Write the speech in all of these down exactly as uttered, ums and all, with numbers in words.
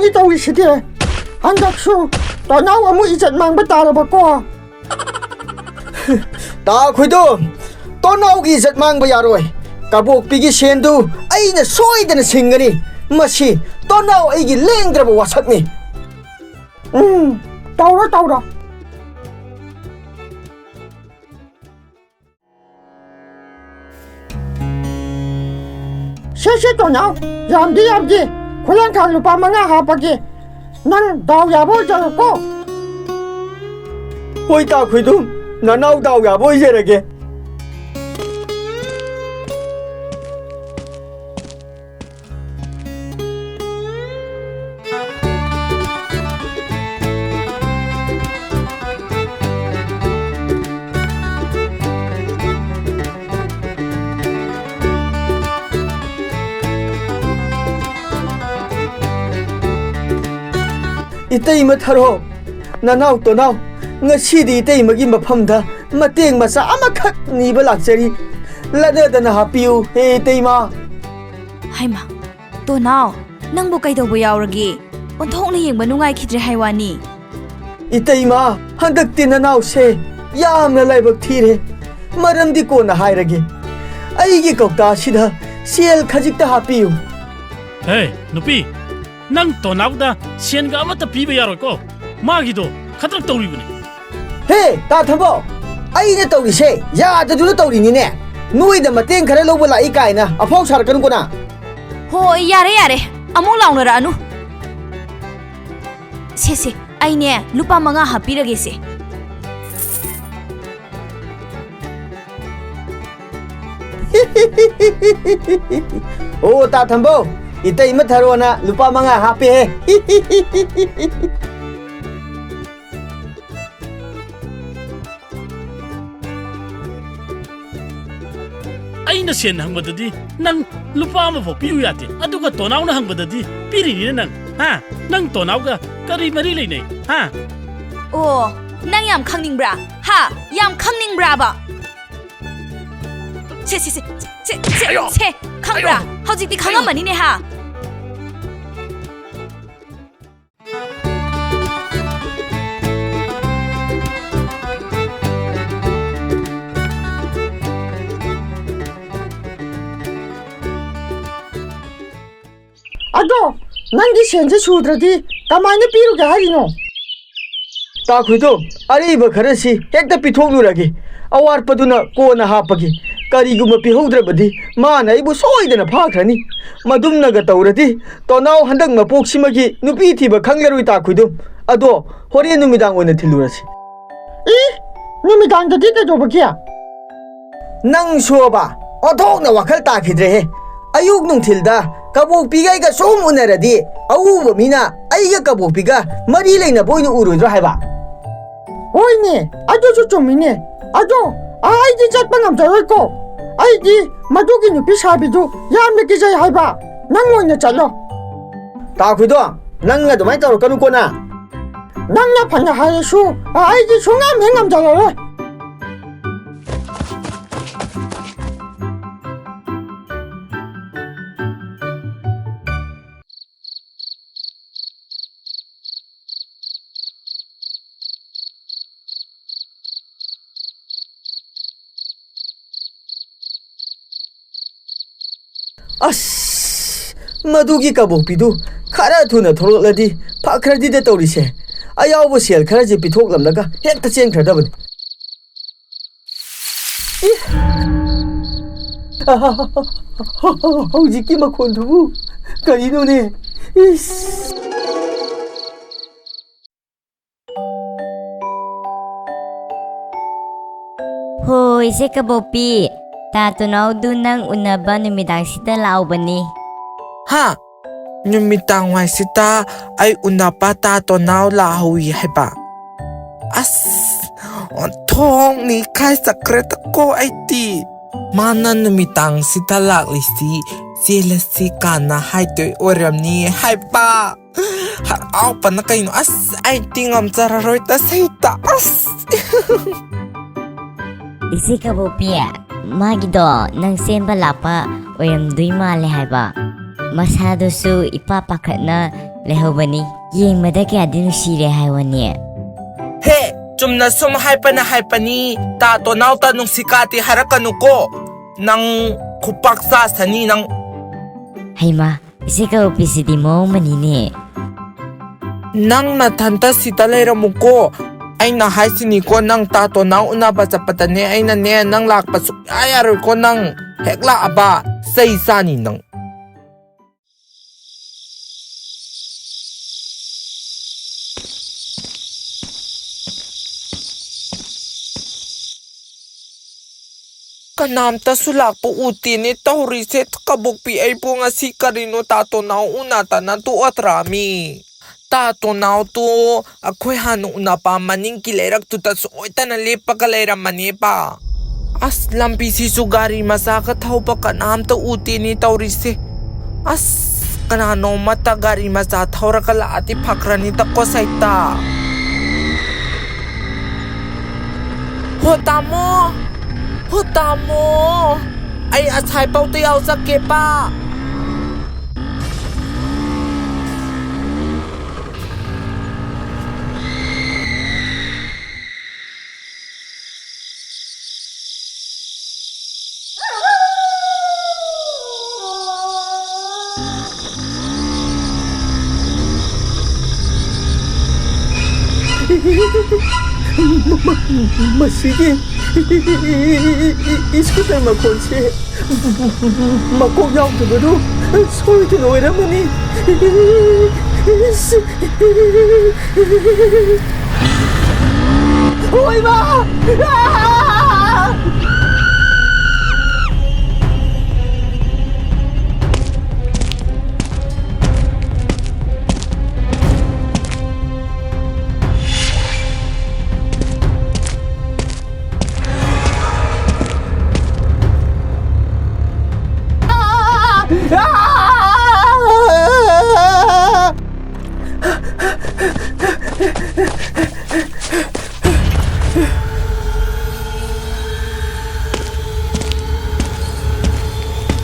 ꯒꯤ ꯇꯧꯔꯤꯁꯤꯗꯤ? ꯍꯟꯗꯛꯁꯨ ꯇꯣꯅꯥꯎ ꯑꯃꯨꯛ ꯏꯖꯠ ꯃꯥꯡꯕ ꯇꯥꯔꯕꯀꯣ꯫ ꯇꯥ ꯈꯣꯏꯗꯨꯝ, ꯇꯣꯅꯥꯎꯒꯤ ꯏꯖꯠ ꯃꯥꯡꯕ ꯌꯥꯔꯣꯏ꯫ ꯀꯕꯣꯛꯄꯤꯒꯤ ꯁꯦꯟꯗꯨ ꯑꯩꯅ ꯁꯣꯏꯗꯅ ꯁꯤꯡꯒꯅꯤ꯫ ꯃꯁꯤ ꯇꯣꯅꯥꯎ ꯑꯩꯒꯤ ꯂꯦꯡꯗ꯭ꯔꯕ ꯋꯥꯁꯛꯅꯤ꯫ ꯎꯝ, ꯇꯧꯔꯣ, ꯇꯧꯔꯣ꯫ ꯁꯦ, ꯁꯦ, ꯇꯣꯅꯥꯎ, ꯌꯥꯝꯗꯤ ꯌꯥꯝꯗꯦ꯫ ꯈꯨꯂꯪꯈꯥꯡ ꯂꯨꯄꯥ ꯃꯉꯥ ꯍꯥꯞꯄꯒꯦ꯫ ꯅꯪ ꯗꯥꯎ ꯌꯥꯕ ꯑꯣꯏꯖꯔꯣꯀꯣ꯫ ꯍꯣꯏ, ꯇꯥ ꯈꯣꯏꯗꯨꯝ, ꯅꯅꯥꯎ ꯗꯥꯎ ꯌꯥꯕ ꯑꯣꯏꯖꯔꯒꯦ꯫ ꯏꯇꯩꯃ ꯊꯔꯣ, ꯅꯅꯥꯎ ꯇꯣꯅꯥꯎ, ꯉꯁꯤꯗꯤ ꯏꯇꯩꯃꯒꯤ ꯃꯐꯝꯗ ꯃꯇꯦꯡ ꯃꯆꯥ ꯑꯃꯈꯛ ꯅꯤꯕ ꯂꯥꯛꯆꯔꯤ꯫ ꯂꯠꯅꯗꯅ ꯍꯥꯞꯄꯤꯌꯨ, ꯍꯦ ꯏꯇꯩꯃ꯫ ꯍꯩꯃꯥ, ꯇꯣꯅꯥꯎ, ꯅꯪꯕꯨ ꯀꯩꯗꯧꯕ ꯌꯥꯎꯔꯒꯦ? ꯑꯣꯟꯊꯣꯛꯅ ꯌꯦꯡꯕ ꯅꯨꯡꯉꯥꯏꯈꯤꯗ꯭ꯔꯦ ꯍꯥꯏ ꯋꯥꯅꯤ꯫ ꯏꯇꯩꯃ, ꯍꯟꯗꯛꯇꯤ ꯅꯅꯥꯎꯁꯦ ꯌꯥꯝꯅ ꯂꯥꯏꯕꯛ ꯊꯤꯔꯦ꯫ ꯃꯔꯝꯗꯤ ꯀꯣꯟꯅ ꯍꯥꯏꯔꯒꯦ꯫ ꯑꯩꯒꯤ ꯀꯧꯇꯥꯁꯤꯗ ꯁꯦꯜ ꯈꯖꯤꯛꯇ ꯍꯥꯞꯄꯤꯌꯨ꯫ ꯍꯦ, ꯅꯨꯄꯤ, ꯅꯪ ꯇꯣꯅꯥꯎꯗ ꯁꯦꯟꯒ ꯑꯃꯠꯇ ꯄꯤꯕ ꯌꯥꯔꯣꯏꯀꯣ꯫ ꯃꯥꯒꯤꯗꯣ ꯈꯗ꯭ꯔꯛ ꯇꯧꯔꯤꯕꯅꯤ꯫ ꯍꯦ, ꯇꯥ ꯊꯝꯕꯧ, ꯑꯩꯅ ꯇꯧꯔꯤꯁꯦ ꯌꯥꯗꯗꯨꯅ ꯇꯧꯔꯤꯅꯤꯅꯦ꯫ ꯅꯣꯏꯗ ꯃꯇꯦꯡ ꯈꯔ ꯂꯧꯕ ꯂꯥꯛꯏ ꯀꯥꯏꯅ ꯑꯐꯥꯎ ꯁꯥꯔꯛꯀꯅꯨꯀꯣ ꯅꯪ꯫ ꯍꯣꯏ, ꯌꯥꯔꯦ, ꯌꯥꯔꯦ, ꯑꯃꯨꯛ ꯂꯥꯎꯅꯔꯛꯑꯅꯨ꯫ ꯁꯦ, ꯁꯦ, ꯑꯩꯅꯦ ꯂꯨꯄꯥ ꯃꯉꯥ ꯍꯥꯞꯄꯤꯔꯒꯦꯁꯦ꯫ ꯑꯣ, ꯇꯥ ꯊꯝꯕꯧ, ꯏꯇꯩꯃ ꯊꯔꯣꯅ ꯂꯨꯄꯥ ꯃꯉꯥ ꯍꯥꯞꯄꯦꯍꯦ꯫ ꯑꯩꯅ ꯁꯦꯟ ꯍꯪꯕꯗꯗꯤ ꯅꯪ ꯂꯨꯄꯥ ꯑꯃꯐꯥꯎ ꯄꯤꯌꯨ ꯌꯥꯗꯦ, ꯑꯗꯨꯒ ꯇꯣꯅꯥꯎꯅ ꯍꯪꯕꯗꯗꯤ ꯄꯤꯔꯤꯅꯤꯅꯦ ꯅꯪ, ꯍꯥ? ꯅꯪ ꯇꯣꯅꯥꯎꯒ ꯀꯔꯤ ꯃꯔꯤ ꯂꯩꯅꯩ, ꯍꯥ? ꯑꯣ, ꯅꯪ ꯌꯥꯝ ꯈꯪꯅꯤꯡꯕ꯭ꯔꯥ? ꯍꯥ? ꯌꯥꯝ ꯈꯪꯅꯤꯡꯕ꯭ꯔꯥꯕ? ꯁꯦ, ꯁꯦ, ꯁꯦ, ꯁꯦ, ꯁꯦ, ꯑꯌꯣ! ꯁꯦ, ꯈꯪꯕ꯭ꯔꯥ? ꯑꯌꯣ! ꯍꯧꯖꯤꯛꯇꯤ ꯑꯌꯣ! ꯈꯪꯉꯝꯃꯅꯤꯅꯦ, ꯍꯥ? ꯑꯗꯣ ꯅꯪꯒꯤ ꯁꯦꯟꯁꯦ ꯁꯨꯗ꯭ꯔꯗꯤ ꯀꯃꯥꯏꯅ ꯄꯤꯔꯨꯒꯦ ꯍꯥꯏꯔꯤꯅꯣ? ꯇꯥꯈꯨꯏꯗꯣ, ꯑꯔꯩꯕ ꯈꯔꯁꯤ ꯍꯦꯛꯇ ꯄꯤꯊꯣꯛꯂꯨꯔꯒꯦ꯫ ꯑꯋꯥꯠꯄꯗꯨꯅ ꯀꯣꯟꯅ ꯍꯥꯞꯄꯒꯦ꯫ ꯀꯔꯤꯒꯨꯝꯕ ꯄꯤꯍꯧꯗ꯭ꯔꯕꯗꯤ ꯃꯥꯅ ꯑꯩꯕꯨ ꯁꯣꯏꯗꯅ ꯐꯥꯈ꯭ꯔꯅꯤ꯫ ꯃꯗꯨꯝꯅꯒ ꯇꯧꯔꯗꯤ ꯇꯣꯅꯥꯎ ꯍꯟꯗꯛ ꯃꯄꯣꯛꯁꯤꯃꯒꯤ ꯅꯨꯄꯤ ꯊꯤꯕ ꯈꯪꯂꯔꯣꯏ ꯇꯥꯈꯨꯏꯗꯣ꯫ ꯑꯗꯣ ꯍꯣꯔꯦꯟ ꯅꯨꯃꯤꯗꯥꯡ ꯑꯣꯏꯅ ꯊꯤꯜꯂꯨꯔꯁꯤ꯫ ꯏ, ꯅꯨꯃꯤꯗꯥꯡꯗꯗꯤ ꯀꯩꯗꯧꯕꯒꯤ? ꯅꯪ ꯁꯨꯑꯕ ꯑꯣꯟꯊꯣꯛꯅ ꯋꯥꯈꯜ ꯇꯥꯈꯤꯗ꯭ꯔꯦꯍꯦ꯫ ꯑꯌꯨꯛ ꯅꯨꯡꯊꯤꯜꯗ ꯀꯕꯣꯛꯄꯤꯒ ꯑꯩꯒ ꯁꯨꯝ ꯎꯅꯔꯗꯤ ꯑꯎꯕ ꯃꯤꯅ ꯑꯩꯒ ꯀꯕꯣꯛꯄꯤꯒ ꯃꯔꯤ ꯂꯩꯅꯕ ꯑꯣꯏꯅ ꯎꯔꯣꯏꯗ꯭ꯔꯣ ꯍꯥꯏꯕ? ꯍꯣꯏꯅꯦ, ꯑꯗꯨꯁꯨ ꯆꯨꯝꯃꯤꯅꯦ꯫ ꯑꯗꯣ ꯑꯩꯗꯤ ꯆꯠꯄ ꯉꯝꯖꯔꯣꯏꯀꯣ꯫ ꯑꯩꯗꯤ ꯃꯗꯨꯒꯤ ꯅꯨꯄꯤ ꯁꯥꯕꯤꯗꯨ ꯌꯥꯝꯅ ꯀꯤꯖꯩ ꯍꯥꯏꯕ꯫ ꯅꯪ ꯑꯣꯏꯅ ꯆꯠꯂꯣ꯫ ꯇꯥꯈꯨꯏꯗꯣ, ꯅꯪ ꯑꯗꯨꯃꯥꯏꯅ ꯇꯧꯔꯛꯀꯅꯨꯀꯣ ꯅꯪ꯫ ꯅꯪꯅ ꯐꯅ ꯍꯥꯏꯔꯁꯨ ꯑꯩꯗꯤ ꯁꯨꯡꯉꯝ ꯍꯦꯛ ꯉꯝꯖꯔꯔꯣꯏ꯫ ꯑꯁ, ꯃꯗꯨꯒꯤ ꯀꯕꯣꯛꯄꯤꯗꯨ ꯈꯔ ꯊꯨꯅ ꯊꯣꯛꯂꯛꯂꯗꯤ ꯐꯈ꯭ꯔꯗꯤꯗ ꯇꯧꯔꯤꯁꯦ꯫ ꯑꯌꯥꯎꯕ ꯁꯦꯜ ꯈꯔꯁꯦ ꯄꯤꯊꯣꯛꯂꯝꯂꯒ ꯍꯦꯛꯇ ꯆꯦꯟꯈ꯭ꯔꯗꯕꯅꯤ꯫ ꯏ! ꯍꯧꯖꯤꯛꯀꯤ ꯃꯈꯣꯟꯗꯨꯕꯨ ꯀꯔꯤꯅꯣꯅꯦ? ꯏꯁ! ꯍꯣ, ꯏꯆꯦ ꯀꯕꯣꯛꯄꯤ, ꯇꯥ ꯇꯣꯅꯥꯎꯗꯨ ꯅꯪ ꯎꯅꯕ ꯅꯨꯃꯤꯗꯥꯡꯁꯤꯗ ꯂꯥꯛꯍꯧꯕꯅꯤ꯫ ꯍꯥ? ꯅꯨꯃꯤꯗꯥꯡ ꯋꯥꯏꯁꯤꯗ ꯑꯩ ꯎꯅꯕ ꯇꯥ ꯇꯣꯅꯥꯎ ꯂꯥꯛꯍꯧꯏ ꯍꯥꯏꯕ? ꯑꯁ, ꯑꯣꯟꯊꯣꯛꯅ ꯏꯀꯥꯏꯖꯈ꯭ꯔꯦꯗꯀꯣ ꯑꯩꯗꯤ꯫ ꯃꯥꯅ ꯅꯨꯃꯤꯗꯥꯡꯁꯤꯗ ꯂꯥꯛꯂꯤꯁꯤ ꯆꯦꯜꯂꯁꯤ ꯀꯥꯟꯅ ꯍꯥꯏꯗꯣꯏ ꯑꯣꯏꯔꯝꯅꯤ ꯍꯥꯏꯕ꯫ ꯍꯔꯥꯎꯕꯅ ꯀꯩꯅꯣ, ꯑꯁ, ꯑꯩꯗꯤ ꯉꯝꯖꯔꯔꯣꯏ ꯇꯁꯦꯡꯅ, ꯑꯁ꯫ ꯏꯆꯦ ꯀꯕꯣꯛꯄꯤ, ꯃꯥꯒꯤꯗꯣ ꯅꯪ ꯆꯦꯟꯕ ꯂꯥꯛꯄ ꯑꯣꯏꯔꯝꯗꯣꯏ ꯃꯥꯜꯂꯦ ꯍꯥꯏꯕ꯫ ꯃꯁꯥꯗꯨꯁꯨ ꯏꯄꯥ ꯄꯥꯈꯠꯅ ꯂꯩꯍꯧꯕꯅꯤ꯫ ꯌꯦꯡꯕꯗ ꯀꯌꯥꯗꯤ ꯅꯨꯡꯁꯤꯔꯦ ꯍꯥꯏꯕꯅꯤ꯫ ꯍꯦ, ꯆꯨꯝꯅ ꯁꯨꯝ ꯍꯥꯏꯕꯅ ꯍꯥꯏꯕꯅꯤ, ꯇꯥ ꯇꯣꯅꯥꯎꯇ ꯅꯨꯡꯁꯤ ꯀꯥꯇꯤ ꯍꯥꯏꯔꯛꯀꯅꯨꯀꯣ꯫ ꯅꯪ ꯈꯨꯄꯥꯛ ꯆꯥꯁꯅꯤ ꯅꯪ꯫ ꯍꯩꯃꯥ, ꯏꯆꯦ ꯀꯧꯕꯤꯁꯤꯗꯤ ꯃꯑꯣꯡ ꯑꯃꯅꯤꯅꯦ꯫ ꯅꯪ ꯅꯊꯟꯇ ꯁꯤꯗ ꯂꯩꯔꯝꯃꯨꯀꯣ꯫ ꯑꯩꯅ ꯍꯥꯏꯁꯤꯅꯤꯀꯣ, ꯅꯪ ꯇꯥꯇꯣꯅꯥꯎ ꯎꯅꯕ ꯆꯠꯄꯗꯅꯦ, ꯑꯩꯅꯅꯦ, ꯅꯪ ꯂꯥꯛꯄ ꯁꯨꯛꯌꯥ ꯌꯥꯔꯣꯏꯀꯣ꯫ ꯅꯪ ꯍꯦꯛ ꯂꯥꯛꯑꯕ, ꯆꯩ ꯆꯥꯅꯤ ꯅꯪ꯫ ꯀꯅꯥꯝꯇꯁꯨ ꯂꯥꯛꯄ ꯎꯗꯦꯅꯦ ꯇꯧꯔꯤꯁꯦ꯫ ꯀꯕꯣꯛꯄꯤ, ꯑꯩꯕꯨ ꯉꯁꯤ ꯀꯔꯤꯅꯣ ꯇꯥꯇꯣꯅꯥꯎ ꯎꯅꯗꯅ ꯇꯣꯛꯑꯗ꯭ꯔꯥꯃꯤ? ꯇꯥꯇꯣꯅꯥꯎꯗꯣ ꯑꯩꯈꯣꯏ ꯍꯥꯟꯅ ꯎꯅꯕ ꯃꯅꯤꯡꯒꯤ ꯂꯩꯔꯛꯇꯨꯗ ꯁꯣꯏꯗꯅ ꯂꯦꯞꯄꯒ ꯂꯩꯔꯝꯃꯅꯦꯕ꯫ ꯑꯁ, ꯂꯝꯕꯤꯁꯤꯁꯨ ꯒꯥꯔꯤ ꯃꯆꯥꯒ ꯊꯧꯕ ꯀꯅꯥꯝꯇ ꯎꯗꯦꯅꯦ ꯇꯧꯔꯤꯁꯦ꯫ ꯑꯁ, ꯀꯅꯥꯅꯣꯃꯠꯇ ꯒꯥꯔꯤ ꯃꯆꯥ ꯊꯧꯔꯒ ꯂꯥꯛꯑꯗꯤ ꯐꯈ꯭ꯔꯅꯤꯗꯀꯣ ꯁꯩꯇ꯫ ꯍꯣ ꯇꯥꯃꯣ! ꯍꯣ ꯇꯥꯃꯣ! ꯑꯩ ꯑꯁꯥꯏꯐꯥꯎꯗ ꯌꯥꯎꯖꯒꯦꯕ꯫ ꯃ-, ꯃ-, ꯃꯁꯤꯒꯤ ꯏꯁꯀꯨꯇꯔ ꯃꯈꯣꯟꯁꯦ ꯃꯀꯣꯛ ꯌꯥꯎꯗꯕꯗꯨ ꯁꯣꯏꯗꯅ ꯑꯣꯏꯔꯝꯃꯅꯤ꯫ ꯍꯣꯏꯕ! ꯑꯥ!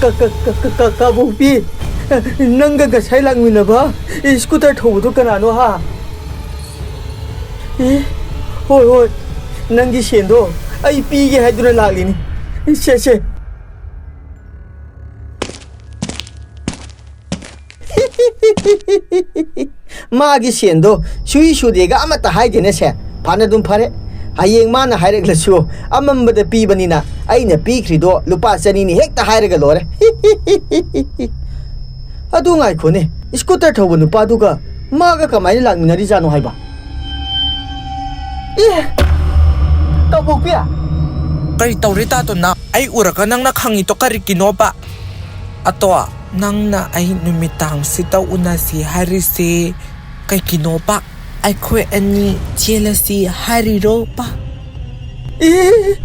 ꯀ-, ꯀ-, ꯀ-, ꯀ-, ꯀ-, ꯀꯥꯕꯣꯛꯄꯤ, ꯅꯪꯒ ꯉꯁꯥꯏ ꯂꯥꯛꯃꯤꯟꯅꯕ ꯏꯁꯀꯨꯇꯔ ꯊꯧꯕꯗꯣ ꯀꯅꯥꯅꯣ ꯍꯥ? ꯑꯦ, ꯍꯣꯏ, ꯍꯣꯏ, ꯅꯪꯒꯤ ꯁꯦꯟꯗꯣ ꯑꯩ ꯄꯤꯒꯦ ꯍꯥꯏꯗꯨꯅ ꯂꯥꯛꯂꯤꯅꯤ꯫ ꯁꯦ, ꯁꯦ꯫ ꯃꯥꯒꯤ ꯁꯦꯟꯗꯣ ꯁꯨꯏ ꯁꯨꯗꯦꯒ ꯑꯃꯠꯇ ꯍꯥꯏꯗꯦꯅꯦ ꯁꯦ꯫ ꯐꯅ ꯑꯗꯨꯝ ꯐꯔꯦ꯫ ꯍꯌꯦꯡ ꯃꯥꯅ ꯍꯥꯏꯔꯛꯂꯁꯨ ꯑꯃꯝꯕꯗ ꯄꯤꯕꯅꯤꯅ ꯑꯩꯅ ꯄꯤꯈ꯭ꯔꯤꯗꯣ ꯂꯨꯄꯥ ꯆꯅꯤꯅꯤ ꯍꯦꯛꯇ ꯍꯥꯏꯔꯒ ꯂꯣꯏꯔꯦ꯫ ꯑꯗꯨ ꯉꯥꯏꯈꯣꯅꯦ, ꯁ꯭ꯀꯨꯇꯔ ꯊꯧꯕ ꯅꯨꯄꯥꯗꯨꯒ ꯃꯥꯒ ꯀꯃꯥꯏꯅ ꯂꯥꯛꯃꯤꯟꯅꯔꯤꯖꯥꯠꯅꯣ ꯍꯥꯏꯕ? ꯑꯦ, ꯀꯕꯣꯛꯄꯤ! ꯀꯔꯤ ꯇꯧꯔꯦ ꯇꯥꯇꯣꯅꯥꯎ? ꯑꯩ ꯎꯔꯒ ꯅꯪꯅ ꯈꯪꯉꯤꯗꯣ ꯀꯔꯤꯒꯤꯅꯣꯕ? ꯑꯇꯣ, ꯅꯪꯅ ꯑꯩ ꯅꯨꯃꯤꯗꯥꯡꯁꯤꯗ ꯎꯅꯁꯤ ꯍꯥꯏꯔꯤꯁꯦ ꯀꯩꯒꯤꯅꯣꯕ? ꯑꯩꯈꯣꯏ ꯑꯅꯤ ꯆꯦꯜꯂꯁꯤ ꯍꯥꯏꯔꯤꯔꯣꯕ? ꯑꯦ,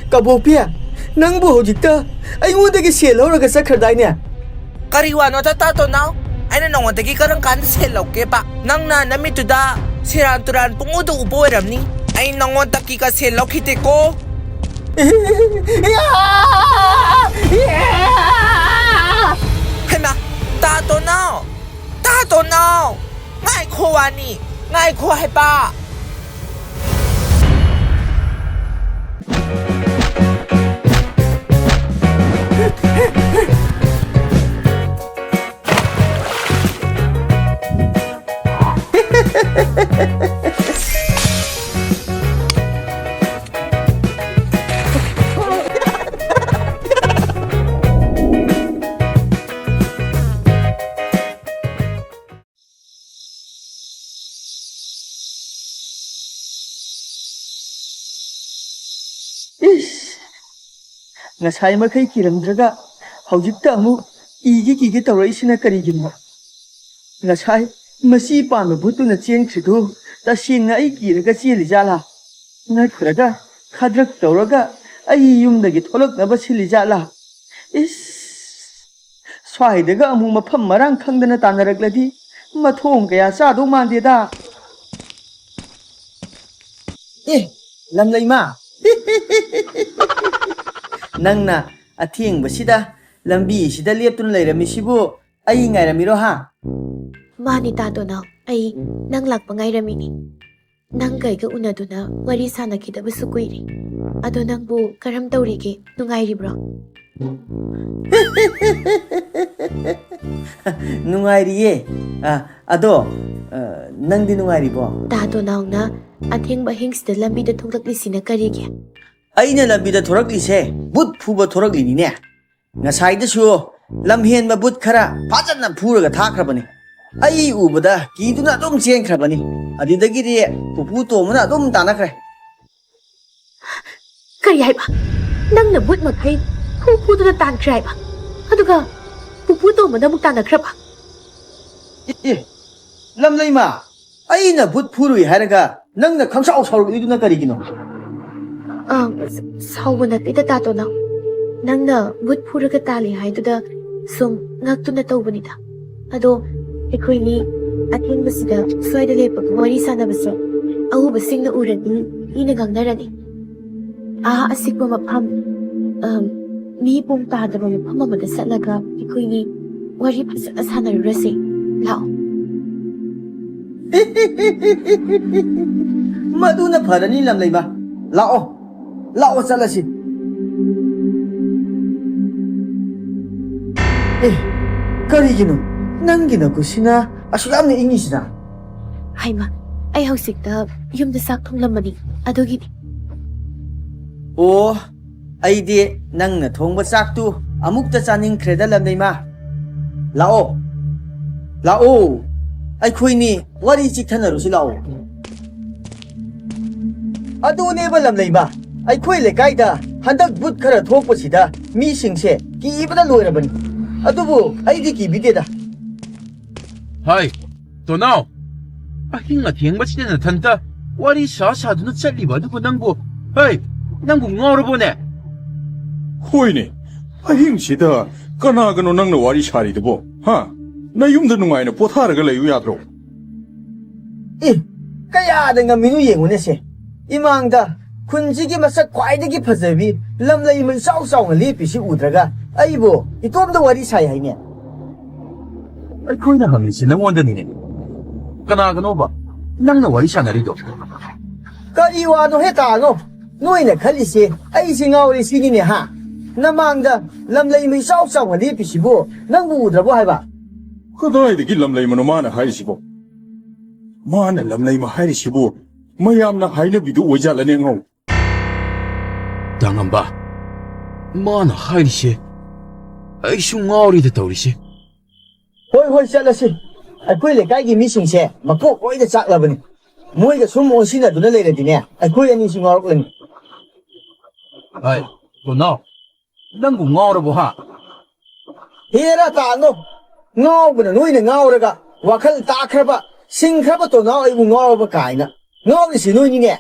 ꯀꯕꯣꯛꯄꯤ, ꯅꯪꯕꯨ ꯍꯧꯖꯤꯛꯇ ꯑꯩꯉꯣꯟꯗꯒꯤ ꯁꯦꯜ ꯂꯧꯔꯒ ꯆꯠꯈ꯭ꯔꯗꯥꯏꯅꯦ? ꯀꯔꯤ ꯋꯥꯅꯣꯗ ꯇꯥꯇꯣꯅꯥꯎ? ꯑꯩꯅ ꯅꯉꯣꯟꯗꯒꯤ ꯀꯔꯝ ꯀꯥꯟꯗ ꯁꯦꯜ ꯂꯧꯒꯦꯕ? ꯅꯪꯅ ꯅꯃꯤꯠꯇꯨꯗ ꯁꯦꯔꯥꯟ ꯇꯨꯔꯥꯟ ꯄꯨꯡꯎꯗ ꯎꯕ ꯑꯣꯏꯔꯝꯅꯤ꯫ ꯑꯩ ꯅꯉꯣꯟꯗꯒꯤꯒ ꯁꯦꯜ ꯂꯧꯈꯤꯗꯦꯀꯣ꯫ ꯍꯩꯃꯥ, ꯇꯥꯇꯣꯅꯥꯎ! ꯇꯥꯇꯣꯅꯥꯎ! ꯉꯥꯏꯈꯣ ꯋꯥꯅꯤ! ꯉꯥꯏꯈꯣ ꯍꯥꯏꯕ! ꯏꯁ! ꯉꯁꯥꯏ ꯃꯈꯩ ꯀꯤꯔꯝꯗ꯭ꯔꯒ ꯍꯧꯖꯤꯛꯇ ꯑꯃꯨꯛ ꯀꯤꯒꯦ ꯀꯤꯒꯦ ꯇꯧꯔꯛꯏꯁꯤꯅ ꯀꯔꯤꯒꯤꯅꯣ? ꯉꯁꯥꯏ ꯃꯁꯤ ꯄꯥꯟꯕ ꯚꯨꯠꯇꯨꯅ ꯆꯦꯟꯈ꯭ꯔꯤꯗꯨ ꯇꯁꯦꯡꯅ ꯑꯩ ꯀꯤꯔꯒ ꯆꯦꯜꯂꯤ ꯖꯥꯠꯂꯥ? ꯅꯠꯇ꯭ꯔꯒ ꯈꯗ꯭ꯔꯛ ꯇꯧꯔꯒ ꯑꯩ ꯌꯨꯝꯗꯒꯤ ꯊꯣꯛꯂꯛꯅꯕ ꯁꯤꯜꯂꯤ ꯖꯥꯠꯂꯥ? ꯏꯁ! ꯁ꯭ꯋꯥꯏꯗꯒ ꯑꯃꯨꯛ ꯃꯐꯝ ꯃꯔꯥꯡ ꯈꯪꯗꯅ ꯇꯥꯟꯅꯔꯛꯂꯗꯤ ꯃꯊꯣꯡ ꯀꯌꯥ ꯆꯥꯗꯧ ꯃꯥꯟꯗꯦꯗ꯫ ꯑꯦ, ꯂꯝꯂꯩꯃ! ꯅꯪꯅ ꯑꯊꯦꯡꯕꯁꯤꯗ ꯂꯝꯕꯤꯁꯤꯗ ꯂꯦꯞꯇꯨꯅ ꯂꯩꯔꯝꯃꯤꯁꯤꯕꯨ ꯑꯩ ꯉꯥꯏꯔꯝꯃꯤꯔꯣ ꯍꯥ? ꯃꯥꯅꯤ ꯇꯥꯇꯣꯅꯥꯎ, ꯑꯩ ꯅꯪ ꯂꯥꯛꯄ ꯉꯥꯏꯔꯝꯃꯤꯅꯤ꯫ ꯅꯪꯒ ꯑꯩꯒ ꯎꯅꯗꯨꯅ ꯋꯥꯔꯤ ꯁꯥꯟꯅꯈꯤꯗꯕꯁꯨ ꯀꯨꯏꯔꯦ꯫ ꯑꯗꯣ ꯅꯪꯕꯨ ꯀꯔꯝ ꯇꯧꯔꯤꯒꯦ? ꯅꯨꯡꯉꯥꯏꯔꯤꯕ꯭ꯔꯣ? ꯅꯨꯡꯉꯥꯏꯔꯤꯌꯦ꯫ ꯑ, ꯑꯗꯣ, ꯑ, ꯅꯪꯗꯤ ꯅꯨꯡꯉꯥꯏꯔꯤꯕꯣ? ꯇꯥ ꯇꯣꯅꯥꯎꯅ ꯑꯊꯦꯡꯕ ꯑꯍꯤꯡꯁꯤꯗ ꯂꯝꯕꯤꯗ ꯊꯣꯛꯂꯛꯂꯤꯁꯤꯅ ꯀꯔꯤꯒꯤ? ꯑꯩꯅ ꯂꯝꯕꯤꯗ ꯊꯣꯔꯛꯂꯤꯁꯦ ꯕꯨꯠ ꯐꯨꯕ ꯊꯣꯔꯛꯂꯤꯅꯤꯅꯦ꯫ ꯉꯁꯥꯏꯗꯁꯨ ꯂꯝꯍꯦꯟꯕ ꯕꯨꯠ ꯈꯔ ꯐꯖꯅ ꯐꯨꯔꯒ ꯊꯥꯈ꯭ꯔꯕꯅꯤ꯫ ꯑꯩ ꯎꯕꯗ ꯀꯤꯗꯨꯅ ꯑꯗꯨꯝ ꯆꯦꯟꯈ꯭ꯔꯕꯅꯤ꯫ ꯑꯗꯨꯗꯒꯤꯗꯤ ꯄꯨꯄꯨ ꯇꯣꯝꯕꯅ ꯑꯗꯨꯝ ꯇꯥꯟꯅꯈ꯭ꯔꯦ꯫ ꯀꯔꯤ ꯍꯥꯏꯕ? ꯅꯪꯅ ꯕꯨꯠ ꯃꯈꯩ ꯐꯨ ꯐꯨꯗꯨꯅ ꯇꯥꯟꯈ꯭ꯔꯦ ꯍꯥꯏꯕ? ꯑꯗꯨꯒ ꯄꯨꯄꯨ ꯇꯣꯝꯕꯅ ꯑꯃꯨꯛ ꯇꯥꯟꯅꯈ꯭ꯔꯕ? ꯑꯦ, ꯑꯦ, ꯂꯝꯂꯩꯃ, ꯑꯩꯅ ꯕꯨꯠ ꯐꯨꯔꯨꯏ ꯍꯥꯏꯔꯒ ꯅꯪꯅ ꯈꯪꯁꯥꯎ ꯁꯥꯎꯔꯛꯂꯤꯗꯨꯅ ꯀꯔꯤꯒꯤꯅꯣ? ꯑꯥ, ꯁ-, ꯁꯥꯎꯕ ꯅꯠꯇꯦꯗ, ꯇꯥꯇꯣꯅ꯫ ꯅꯪꯅ ꯕꯨꯠ ꯐꯨꯔꯒ ꯇꯥꯜꯂꯤ ꯍꯥꯏꯗꯨꯗ ꯁꯨꯝ ꯉꯛꯇꯨꯅ ꯇꯧꯕꯅꯤꯗ꯫ ꯑꯗꯣ ꯑꯩꯈꯣꯏꯅꯤ ꯑꯊꯦꯡꯕꯁꯤꯗ ꯁ꯭ꯋꯥꯏꯗ ꯂꯦꯞꯄꯒ ꯋꯥꯔꯤ ꯁꯥꯟꯅꯕꯁꯦ ꯑꯎꯕꯁꯤꯡꯅ ꯎꯔꯗꯤ ꯃꯤꯅ ꯉꯥꯡꯅꯔꯅꯤ꯫ ꯑꯥ, ꯑꯁꯤꯛꯄ ꯃꯐꯝ, ꯑꯝ, ꯃꯤ ꯄꯨꯡ ꯇꯥꯗꯕ ꯃꯐꯝ ꯑꯃꯗ ꯆꯠꯂꯒ ꯑꯩꯈꯣꯏꯅꯤ ꯋꯥꯔꯤ ꯐꯖꯅ ꯁꯥꯟꯅꯔꯨꯔꯁꯦ꯫ ꯂꯥꯛꯑꯣ꯫ ꯃꯗꯨꯅ ꯐꯔꯅꯤ, ꯂꯝꯂꯩꯃ꯫ ꯂꯥꯛꯑꯣ, ꯂꯥꯛꯑꯣ, ꯆꯠꯂꯁꯤ꯫ ꯑꯦ, ꯀꯔꯤꯒꯤꯅꯣ ꯅꯪꯒꯤ ꯅꯈꯨꯠꯁꯤꯅ ꯑꯁꯨꯛ ꯌꯥꯝꯅ ꯏꯪꯉꯤꯁꯤꯅ? ꯍꯩꯃ, ꯑꯩ ꯍꯧꯖꯤꯛꯇ ꯌꯨꯝꯗ ꯆꯥꯛ ꯊꯣꯡꯂꯝꯕꯅꯤ, ꯑꯗꯨꯒꯤꯅꯤ꯫ ꯑꯣ, ꯑꯩꯗꯤ ꯅꯪꯅ ꯊꯣꯡꯕ ꯆꯥꯛꯇꯨ ꯑꯃꯨꯛꯇ ꯆꯥꯅꯤꯡꯈ꯭ꯔꯦꯗ, ꯂꯝꯂꯩꯃ꯫ ꯂꯥꯛꯑꯣ, ꯂꯥꯛꯑꯣ, ꯑꯩꯈꯣꯏꯅꯤ ꯋꯥꯔꯤ ꯆꯤꯛꯊꯅꯔꯨꯁꯤ, ꯂꯥꯛꯑꯣ꯫ ꯑꯗꯨꯅꯦꯕ, ꯂꯝꯂꯩꯃ, ꯑꯩꯈꯣꯏ ꯂꯩꯀꯥꯏꯗ ꯍꯟꯗꯛ ꯕꯨꯠ ꯈꯔ ꯊꯣꯛꯄꯁꯤꯗ ꯃꯤꯁꯤꯡꯁꯦ ꯀꯤꯕꯅ ꯂꯣꯏꯔꯕꯅꯤ꯫ ꯑꯗꯨꯕꯨ ꯑꯩꯗꯤ ꯀꯤꯕꯤꯗꯦꯗ꯫ ꯍꯥꯏ, ꯇꯣꯅꯥꯎ, ꯑꯍꯤꯡ ꯑꯊꯦꯡꯕꯁꯤꯗ ꯅꯊꯟꯇ ꯋꯥꯔꯤ ꯁꯥ ꯁꯥꯗꯨꯅ ꯆꯠꯂꯤꯕ ꯑꯗꯨꯕꯨ ꯅꯪꯕꯨ, ꯍꯩ, ꯅꯪꯕꯨ ꯉꯥꯎꯔꯕꯣꯅꯦ? ꯍꯣꯏꯅꯦ, ꯑꯍꯤꯡꯁꯤꯗ ꯀꯅꯥꯒꯅꯣ ꯅꯪꯅ ꯋꯥꯔꯤ ꯁꯥꯔꯤꯗꯨꯕꯣ? ꯍꯥ? ꯅꯌꯨꯝꯗ ꯅꯨꯡꯉꯥꯏꯅ ꯄꯣꯊꯥꯔꯒ ꯂꯩꯌꯨ ꯌꯥꯗ꯭ꯔꯣ? ꯑꯦ, ꯀꯌꯥꯗ ꯉꯝꯃꯤꯅꯣ ꯌꯦꯡꯉꯨꯅꯦ ꯁꯦ꯫ ꯏꯃꯥꯡꯗ ꯈꯨꯟꯁꯤꯒꯤ ꯃꯁꯛ ꯈ꯭ꯋꯥꯏꯗꯒꯤ ꯐꯖꯕꯤ ꯂꯝꯂꯩꯃ ꯏꯆꯥꯎ ꯆꯥꯎꯅ ꯂꯦꯞꯄꯤꯁꯤ ꯎꯗ꯭ꯔꯒ ꯑꯩꯕꯨ ꯏꯇꯣꯝꯇ ꯋꯥꯔꯤ ꯁꯥꯏ ꯍꯥꯏꯅꯦ꯫ ꯑꯩꯈꯣꯏꯅ ꯍꯪꯉꯤꯁꯤ ꯅꯉꯣꯟꯗꯅꯤꯅꯦ꯫ ꯀꯅꯥꯒꯅꯣꯕ ꯅꯪꯅ ꯋꯥꯔꯤ ꯁꯥꯟꯅꯔꯤꯗꯣ? ꯀꯔꯤ ꯋꯥꯅꯣ ꯍꯦ ꯇꯥꯅꯣ? ꯅꯣꯏꯅ ꯈꯜꯂꯤꯁꯦ ꯑꯩꯁꯦ ꯉꯥꯎꯔꯦ ꯁꯤꯅꯤꯅꯦ, ꯍꯥ? ꯅꯃꯥꯡꯗ ꯂꯝꯂꯩꯃ ꯏꯆꯥꯎ ꯆꯥꯎꯅ ꯂꯦꯞꯄꯤꯁꯤꯕꯨ ꯅꯪꯕꯨ ꯎꯗ꯭ꯔꯕꯣ ꯍꯥꯏꯕ? ꯀꯗꯥꯏꯗꯒꯤ ꯂꯝꯂꯩꯃꯅꯣ ꯃꯥꯅ ꯍꯥꯏꯔꯤꯁꯤꯕꯣ? ꯃꯥꯅ ꯂꯝꯂꯩꯃ ꯍꯥꯏꯔꯤꯁꯤꯕꯨ ꯃꯌꯥꯝꯅ ꯍꯥꯏꯅꯕꯤꯗꯨ ꯑꯣꯏꯖꯥꯠꯂꯅꯦ ꯑꯉꯥꯎ? ꯇꯥꯉꯝꯕ, ꯃꯥꯅ ꯍꯥꯏꯔꯤꯁꯦ ꯑꯩꯁꯨ ꯉꯥꯎꯔꯤꯗ ꯇꯧꯔꯤꯁꯦ꯫ ꯍꯣꯏ, ꯍꯣꯏ, ꯆꯠꯂꯁꯤ꯫ ꯑꯩꯈꯣꯏ ꯂꯩꯀꯥꯏꯒꯤ ꯃꯤꯁꯤꯡꯁꯦ ꯃꯀꯣꯛ ꯂꯣꯏꯅ ꯆꯥꯛꯂꯕꯅꯤ꯫ ꯃꯣꯏꯒ ꯁꯨꯝ ꯑꯣꯟꯁꯤꯟꯅꯗꯨꯅ ꯂꯩꯔꯗꯤꯅꯦ, ꯑꯩꯈꯣꯏ ꯑꯅꯤꯁꯨ ꯉꯥꯎꯔꯛꯂꯅꯤ꯫ ꯍꯥꯏ, ꯇꯣꯅꯥꯎ, ꯅꯪꯕꯨ ꯉꯥꯎꯔꯕꯣ ꯍꯥ? ꯍꯦꯔꯥ ꯇꯥꯅꯣ, ꯉꯥꯎꯕꯅ ꯅꯣꯏꯅ ꯉꯥꯎꯔꯒ ꯋꯥꯈꯜ ꯇꯥꯈ꯭ꯔꯕ, ꯁꯤꯡꯈ꯭ꯔꯕ ꯇꯣꯅꯥꯎ ꯑꯩꯕꯨ ꯉꯥꯎꯔꯕ ꯀꯥꯏꯅ꯫ ꯉꯥꯎꯔꯤꯁꯤ ꯅꯣꯏꯅꯤꯅꯦ꯫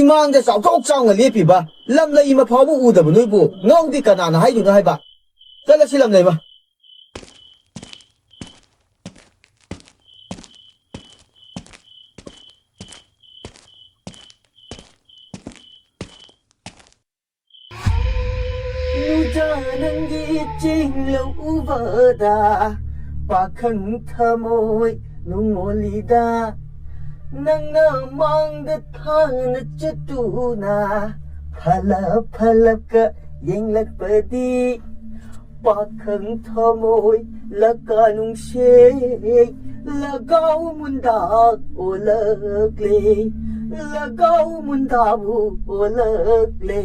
ꯏꯃꯥꯡꯗ ꯆꯥꯎꯊꯣꯛ ꯆꯥꯎꯅ ꯂꯦꯞꯄꯤꯕ ꯂꯝꯂꯩꯃ ꯐꯥꯎꯕ ꯎꯗꯕ ꯅꯣꯏꯕꯨ ꯉꯥꯎꯗꯤ ꯀꯅꯥꯅ ꯍꯥꯏꯗꯣꯏꯅꯣ ꯍꯥꯏꯕ? ꯆꯠꯂꯁꯤ ꯂꯝꯂꯩꯃ꯫ ꯅꯨꯡꯖꯥ ꯅꯪꯒꯤ ꯆꯤꯡꯂꯧ ꯎꯕꯗ ꯄꯥꯈꯪ ꯊꯃꯣꯏ ꯅꯨꯡꯉꯣꯜꯂꯤꯗ꯫ ꯅꯪꯅ ꯃꯥꯡꯗ ꯊꯥꯅ ꯆꯠꯇꯨꯅ ꯐꯂꯞ ꯐꯂꯞꯀ ꯌꯦꯡꯂꯛꯄꯗꯤ ꯄꯥꯈꯪ ꯊꯃꯣꯏ ꯂꯀꯥ ꯅꯨꯡꯁꯦ ꯂꯒꯥꯎ ꯃꯨꯟꯗꯥ ꯑꯣꯜꯂꯛꯂꯦ, ꯂꯒꯥꯎ ꯃꯨꯟꯗꯥꯕꯨ ꯑꯣꯜꯂꯛꯂꯦ꯫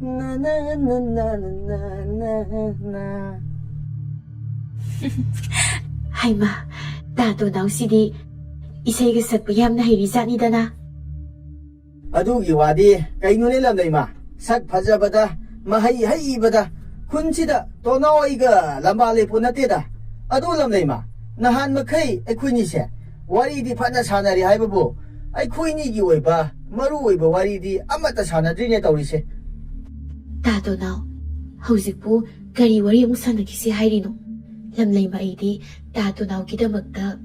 ꯅꯅ ꯅꯅ ꯅꯅ ꯅꯅ꯫ ꯍꯩꯃꯥ, ꯇꯥ ꯇꯣꯅꯥꯎꯁꯤꯗꯤ ꯏꯁꯩꯒ ꯁꯛꯄ ꯌꯥꯝꯅ ꯍꯩꯔꯤꯖꯥꯠꯅꯤꯗꯅ꯫ ꯑꯗꯨꯒꯤ ꯋꯥꯗꯤ ꯀꯩꯅꯣꯅꯦ ꯂꯝꯂꯩꯃ, ꯁꯛ ꯐꯖꯕꯗ, ꯃꯍꯩ ꯍꯩꯕꯗ ꯈꯨꯟꯁꯤꯗ ꯇꯣꯅꯥꯎ ꯑꯩꯒ ꯂꯝꯕꯥ ꯂꯦꯞꯄꯣ ꯅꯠꯇꯦꯗ꯫ ꯑꯗꯨ ꯂꯝꯂꯩꯃ, ꯅꯍꯥꯟ ꯃꯈꯩ ꯑꯩꯈꯣꯏꯅꯤꯁꯦ ꯋꯥꯔꯤꯗꯤ ꯐꯅ ꯁꯥꯟꯅꯔꯦ ꯍꯥꯏꯕꯕꯨ ꯑꯩꯈꯣꯏꯅꯤꯒꯤ ꯑꯣꯏꯕ ꯃꯔꯨ ꯑꯣꯏꯕ ꯋꯥꯔꯤꯗꯤ ꯑꯃꯠꯇ ꯁꯥꯟꯅꯗ꯭ꯔꯤꯅꯦ ꯇꯧꯔꯤꯁꯦ꯫ ꯇꯥ ꯇꯣꯅꯥꯎ, ꯍꯧꯖꯤꯛꯄꯨ ꯀꯔꯤ ꯋꯥꯔꯤ ꯑꯃꯨꯛ ꯁꯥꯟꯅꯈꯤꯁꯤ ꯍꯥꯏꯔꯤꯅꯣ? ꯂꯝꯂꯩꯃ ꯑꯩꯗꯤ ꯇꯥ ꯇꯣꯅꯥꯎꯒꯤꯗꯃꯛꯇ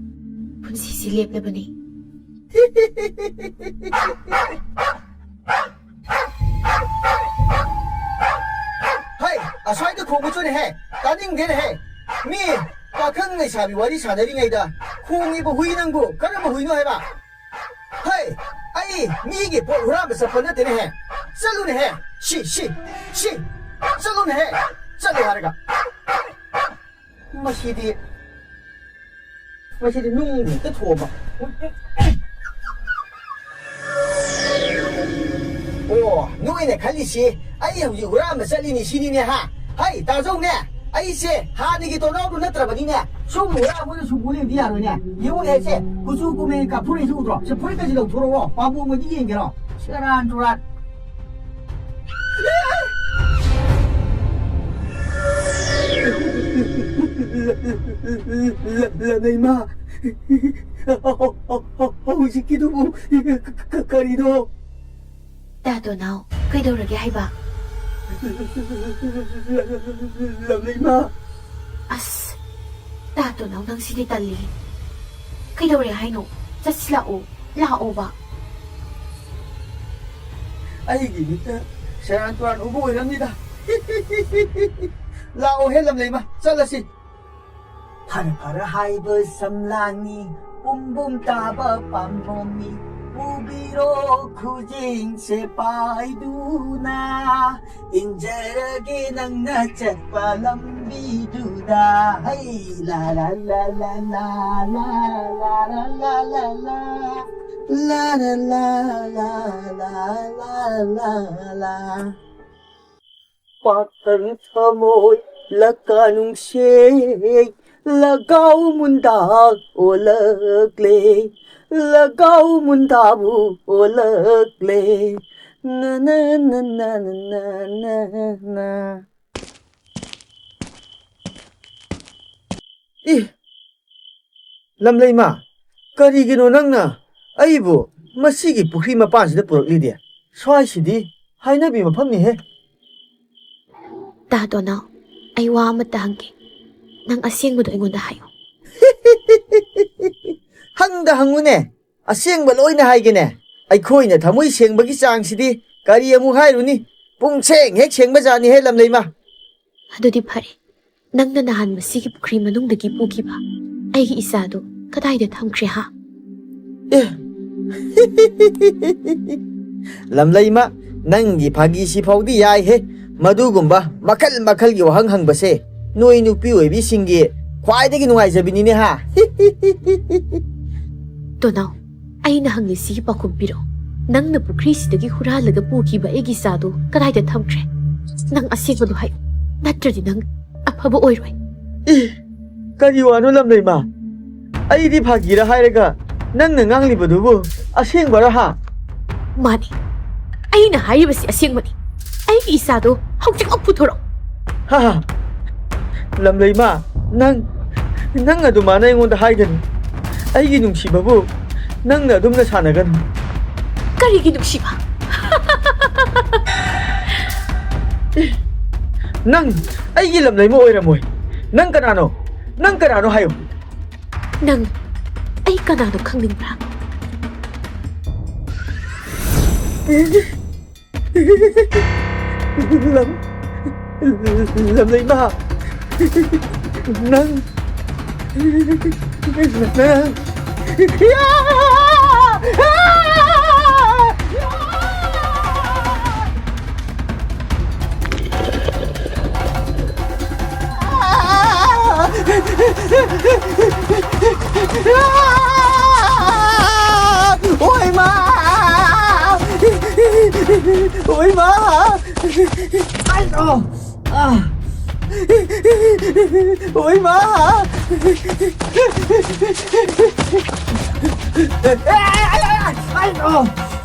ꯄꯨꯟꯁꯤꯁꯤ ꯂꯦꯞꯂꯕꯅꯤ꯫ ꯍꯩ, ꯑꯁ꯭ꯋꯥꯏꯗ ꯈꯣꯡꯕꯁꯨꯅꯦꯍꯦ, ꯇꯥꯅꯤꯡꯗꯦꯅꯦꯍꯦ꯫ ꯃꯤ ꯄꯥꯈꯪ ꯂꯩꯁꯥꯕꯤ ꯋꯥꯔꯤ ꯁꯥꯟꯅꯔꯤꯉꯩꯗ ꯈꯣꯡꯉꯤꯕ ꯍꯨꯏ ꯅꯪꯕꯨ ꯀꯔꯝꯕ ꯍꯨꯏꯅꯣ ꯍꯥꯏꯕ? ꯍꯩ, ꯑꯩ ꯃꯤꯒꯤ ꯄꯣꯠ ꯍꯨꯔꯥꯟꯕ ꯆꯠꯄ ꯅꯠꯇꯦꯅꯦꯍꯦ꯫ ꯆꯠꯂꯨꯅꯦꯍꯦ꯫ ꯁꯤ, ꯁꯤ, ꯁꯤ꯫ ꯆꯠꯂꯨꯅꯦꯍꯦ! ꯆꯠꯂꯨ ꯍꯥꯏꯔꯒ꯫ ꯃꯁꯤꯗꯤ, ꯃꯁꯤꯗꯤ ꯅꯨꯡ ꯍꯦꯛꯇ ꯊꯣꯝꯕ꯫ ꯑꯣ, ꯅꯣꯏꯅ ꯈꯜꯂꯤꯁꯤ ꯑꯩ ꯍꯧꯖꯤꯛ ꯍꯨꯔꯥꯟꯕ ꯆꯠꯂꯤꯅꯤ ꯁꯤꯅꯤꯅꯦ, ꯍꯥ? ꯍꯩ, ꯇꯥꯖꯧꯅꯦ, ꯑꯩꯁꯦ ꯍꯥꯟꯅꯒꯤ ꯇꯣꯅꯥꯎꯗꯨ ꯅꯠꯇ꯭ꯔꯕꯅꯤꯅꯦ꯫ ꯁꯨꯝ ꯍꯨꯔꯥꯟꯕ ꯑꯣꯏꯅ ꯁꯨꯝ ꯎ ꯂꯩꯕꯗꯤ ꯌꯥꯔꯣꯏꯅꯦ꯫ ꯌꯦꯡꯉꯨꯅꯦ, ꯁꯦ, ꯀꯨꯆꯨ ꯀꯨꯃꯦꯟ ꯀꯥꯞꯊꯣꯔꯛꯏꯁꯤ ꯎꯗ꯭ꯔꯣ? ꯁꯦ, ꯐꯨꯔꯤꯠꯀꯁꯦ ꯂꯧꯊꯣꯔꯛꯑꯣ, ꯄꯥꯝꯕꯣꯝꯒꯗꯤ ꯌꯦꯡꯒꯦꯔꯣ? ꯁꯦꯔꯥꯟ ꯇꯨꯔꯥꯟ꯫ ꯂ-, ꯂ-, ꯂ-, ꯂ-, ꯂ-, ꯂ-, ꯂ-, ꯂꯩꯃ꯫ ꯍꯧꯖꯤꯛꯀꯤꯗꯨꯕꯨ ꯀ-, ꯀ-, ꯀꯔꯤꯅꯣ? ꯇꯥ ꯇꯣꯅꯥꯎ, ꯀꯩꯗꯧꯔꯒꯦ ꯍꯥꯏꯕ? ꯂ-, ꯂ-, ꯂ-, ꯂ-, ꯂ-, ꯂ-, ꯂ-, ꯂ-, ꯂꯩꯃ꯫ ꯑꯁ, ꯇꯥ ꯇꯣꯅꯥꯎ, ꯅꯪ ꯁꯤꯗꯤ ꯇꯜꯂꯤ꯫ ꯀꯩꯗꯧꯔꯦ ꯍꯥꯏꯅꯣ? ꯆꯠꯁꯤ ꯂꯥꯛꯑꯣ, ꯂꯥꯛꯑꯣꯕ꯫ ꯑꯩꯒꯤ ꯃꯤꯠꯇ ꯁꯦꯔꯥꯟ ꯇꯨꯔꯥꯟ ꯎꯕ ꯑꯣꯏꯔꯝꯅꯤꯗ꯫ ꯂꯥꯛꯑꯣꯍꯦ ꯂꯝꯂꯩꯃ, ꯆꯠꯂꯁꯤ꯫ ꯐꯔ ꯐꯔ ꯍꯥꯏꯕ ꯁꯝꯂꯥꯡꯅꯤ, ꯄꯨꯝꯕꯨꯝ ꯇꯥꯕ ꯄꯥꯝꯕꯣꯝꯅꯤ, ꯄꯨꯕꯤꯔꯣ ꯈꯨꯖꯤꯡꯁꯦ ꯄꯥꯏꯗꯨꯅ, ꯏꯟꯖꯔꯒꯦ ꯅꯪꯅ ꯆꯠꯄ ꯂꯝꯕꯤꯗꯨꯗ꯫ ꯍꯩ, ꯂꯥ, ꯂꯥ, ꯂꯥ, ꯂꯥ, ꯂꯥ, ꯂꯥ, ꯂꯥ, ꯂꯥ, ꯂꯥ, ꯂꯥ, ꯂꯥ꯫ ꯂꯥ, ꯂꯥ, ꯂꯥ, ꯂꯥ, ꯂꯥ, ꯂꯥ, ꯂꯥ, ꯂꯥ꯫ ꯄꯥꯈꯪ ꯊꯃꯣꯏ ꯂꯀꯥ ꯅꯨꯡꯁꯦ, ꯂꯒꯥꯎ ꯃꯨꯟꯗꯥ ꯑꯣꯜꯂꯛꯂꯦ, ꯂꯒꯥꯎ ꯃꯨꯟꯗꯥꯕꯨ ꯑꯣꯜꯂꯛꯂꯦ꯫ ꯅ, ꯅ, ꯅ꯫ ꯑꯦ, ꯂꯝꯂꯩꯃ, ꯀꯔꯤꯒꯤꯅꯣ ꯅꯪꯅ ꯑꯩꯕꯨ ꯃꯁꯤꯒꯤ ꯄꯨꯈ꯭ꯔꯤ ꯃꯄꯥꯟꯁꯤꯗ ꯄꯨꯔꯛꯂꯤꯗꯤ? ꯁ꯭ꯋꯥꯏꯁꯤꯗꯤ ꯍꯥꯏꯅꯕꯤ ꯃꯐꯝꯅꯤꯍꯦ꯫ ꯇꯥ ꯇꯣꯅꯥꯎ, ꯑꯩ ꯋꯥ ꯑꯃꯇ ꯍꯪꯒꯦ꯫ ꯅꯪ ꯑꯁꯦꯡꯕꯗꯣ ꯑꯩꯉꯣꯟꯗ ꯍꯥꯏꯌꯨ꯫ ꯍꯪꯗ ꯍꯪꯉꯨꯅꯦ, ꯑꯁꯦꯡꯕ ꯂꯣꯏꯅ ꯍꯥꯏꯒꯦꯅꯦ꯫ ꯑꯩꯈꯣꯏꯅ ꯊꯃꯣꯏ ꯁꯦꯡꯕꯒꯤ ꯆꯥꯡꯁꯤꯗꯤ ꯀꯔꯤ ꯑꯃꯨꯛ ꯍꯥꯏꯔꯨꯅꯤ? ꯄꯨꯡꯁꯦꯡ ꯍꯦꯛ ꯁꯦꯡꯕ ꯖꯥꯠꯅꯤꯍꯦ ꯂꯝꯂꯩꯃ꯫ ꯑꯗꯨꯗꯤ ꯐꯔꯦ, ꯅꯪꯅ ꯅꯍꯥꯟ ꯃꯁꯤꯒꯤ ꯄꯨꯈ꯭ꯔꯤ ꯃꯅꯨꯡꯗꯒꯤ ꯄꯨꯈꯤꯕ ꯑꯩꯒꯤ ꯏꯆꯥꯗꯨ ꯀꯗꯥꯏꯗ ꯊꯝꯈ꯭ꯔꯦ ꯍꯥ? ꯑꯦ! ꯂꯝꯂꯩꯃ, ꯅꯪꯒꯤ ꯐꯥꯒꯤꯁꯤ ꯐꯥꯎꯗꯤ ꯌꯥꯏꯍꯦ꯫ ꯃꯗꯨꯒꯨꯝꯕ ꯃꯈꯜ ꯃꯈꯜꯒꯤ ꯋꯥꯍꯪ ꯍꯪꯕꯁꯦ ꯅꯣꯏ ꯅꯨꯄꯤ ꯑꯣꯏꯕꯤꯁꯤꯡꯒꯤ ꯈ꯭ꯋꯥꯏꯗꯒꯤ ꯅꯨꯡꯉꯥꯏꯖꯕꯤꯅꯤꯅꯦ ꯍꯥ? ꯇꯣꯅꯥꯎ, ꯑꯩꯅ ꯍꯪꯂꯤꯁꯤꯒꯤ ꯄꯥꯎꯈꯨꯝ ꯄꯤꯔꯛꯑꯣ꯫ ꯅꯪꯅ ꯄꯨꯈ꯭ꯔꯤꯁꯤꯗꯒꯤ ꯍꯨꯔꯥꯜꯂꯒ ꯄꯨꯈꯤꯕ ꯑꯩꯒꯤ ꯏꯆꯥꯗꯣ ꯀꯗꯥꯏꯗ ꯊꯝꯈ꯭ꯔꯦ? ꯅꯪ ꯑꯁꯦꯡꯕꯗꯣ ꯍꯥꯏꯌꯨ, ꯅꯠꯇ꯭ꯔꯗꯤ ꯅꯪ ꯑꯐꯕ ꯑꯣꯏꯔꯣꯏ꯫ ꯑꯦ, ꯀꯔꯤ ꯋꯥꯅꯣ ꯂꯝꯂꯩꯃ? ꯑꯩꯗꯤ ꯐꯥꯒꯤꯔ ꯍꯥꯏꯔꯒ ꯅꯪꯅ ꯉꯥꯡꯂꯤꯕꯗꯨꯕꯨ ꯑꯁꯦꯡꯕꯔ ꯍꯥ? ꯃꯥꯅꯤ, ꯑꯩꯅ ꯍꯥꯏꯔꯤꯕꯁꯤ ꯑꯁꯦꯡꯕꯅꯤ꯫ ꯑꯩꯒꯤ ꯏꯆꯥꯗꯣ ꯍꯧꯖꯤꯛꯃꯛ ꯄꯨꯊꯣꯔꯛꯑꯣ꯫ ꯍꯥ, ꯂꯝꯂꯩꯃ, ꯅꯪ, ꯅꯪ ꯑꯗꯨꯃꯥꯏꯅ ꯑꯩꯉꯣꯟꯗ ꯍꯥꯏꯒꯅꯨ꯫ ꯑꯩꯒꯤ ꯅꯨꯡꯁꯤꯕꯕꯨ ꯅꯪꯅ ꯑꯗꯨꯝꯅ ꯁꯥꯟꯅꯒꯅꯨ꯫ ꯀꯔꯤꯒꯤ ꯅꯨꯡꯁꯤꯕ? ꯅꯪ ꯑꯩꯒꯤ ꯂꯝꯂꯩꯃ ꯑꯣꯏꯔꯝꯃꯣꯏ꯫ ꯅꯪ ꯀꯅꯥꯅꯣ? ꯅꯪ ꯀꯅꯥꯅꯣ ꯍꯥꯏꯌꯨ꯫ ꯅꯪ ꯑꯩ ꯀꯅꯥꯅꯣ ꯈꯪꯅꯤꯡꯕ꯭ꯔꯥ? ꯂꯝ, ꯂꯝꯂꯩꯃ, ꯅꯪ, ꯅꯪ, ꯑꯣꯏꯃꯥ! ꯑꯣꯏꯃꯥ! ꯑꯥꯏ, ꯑꯣ! ꯑꯥ! ꯑꯣꯏꯃꯥ! ꯑꯥꯏ, ꯑꯣ!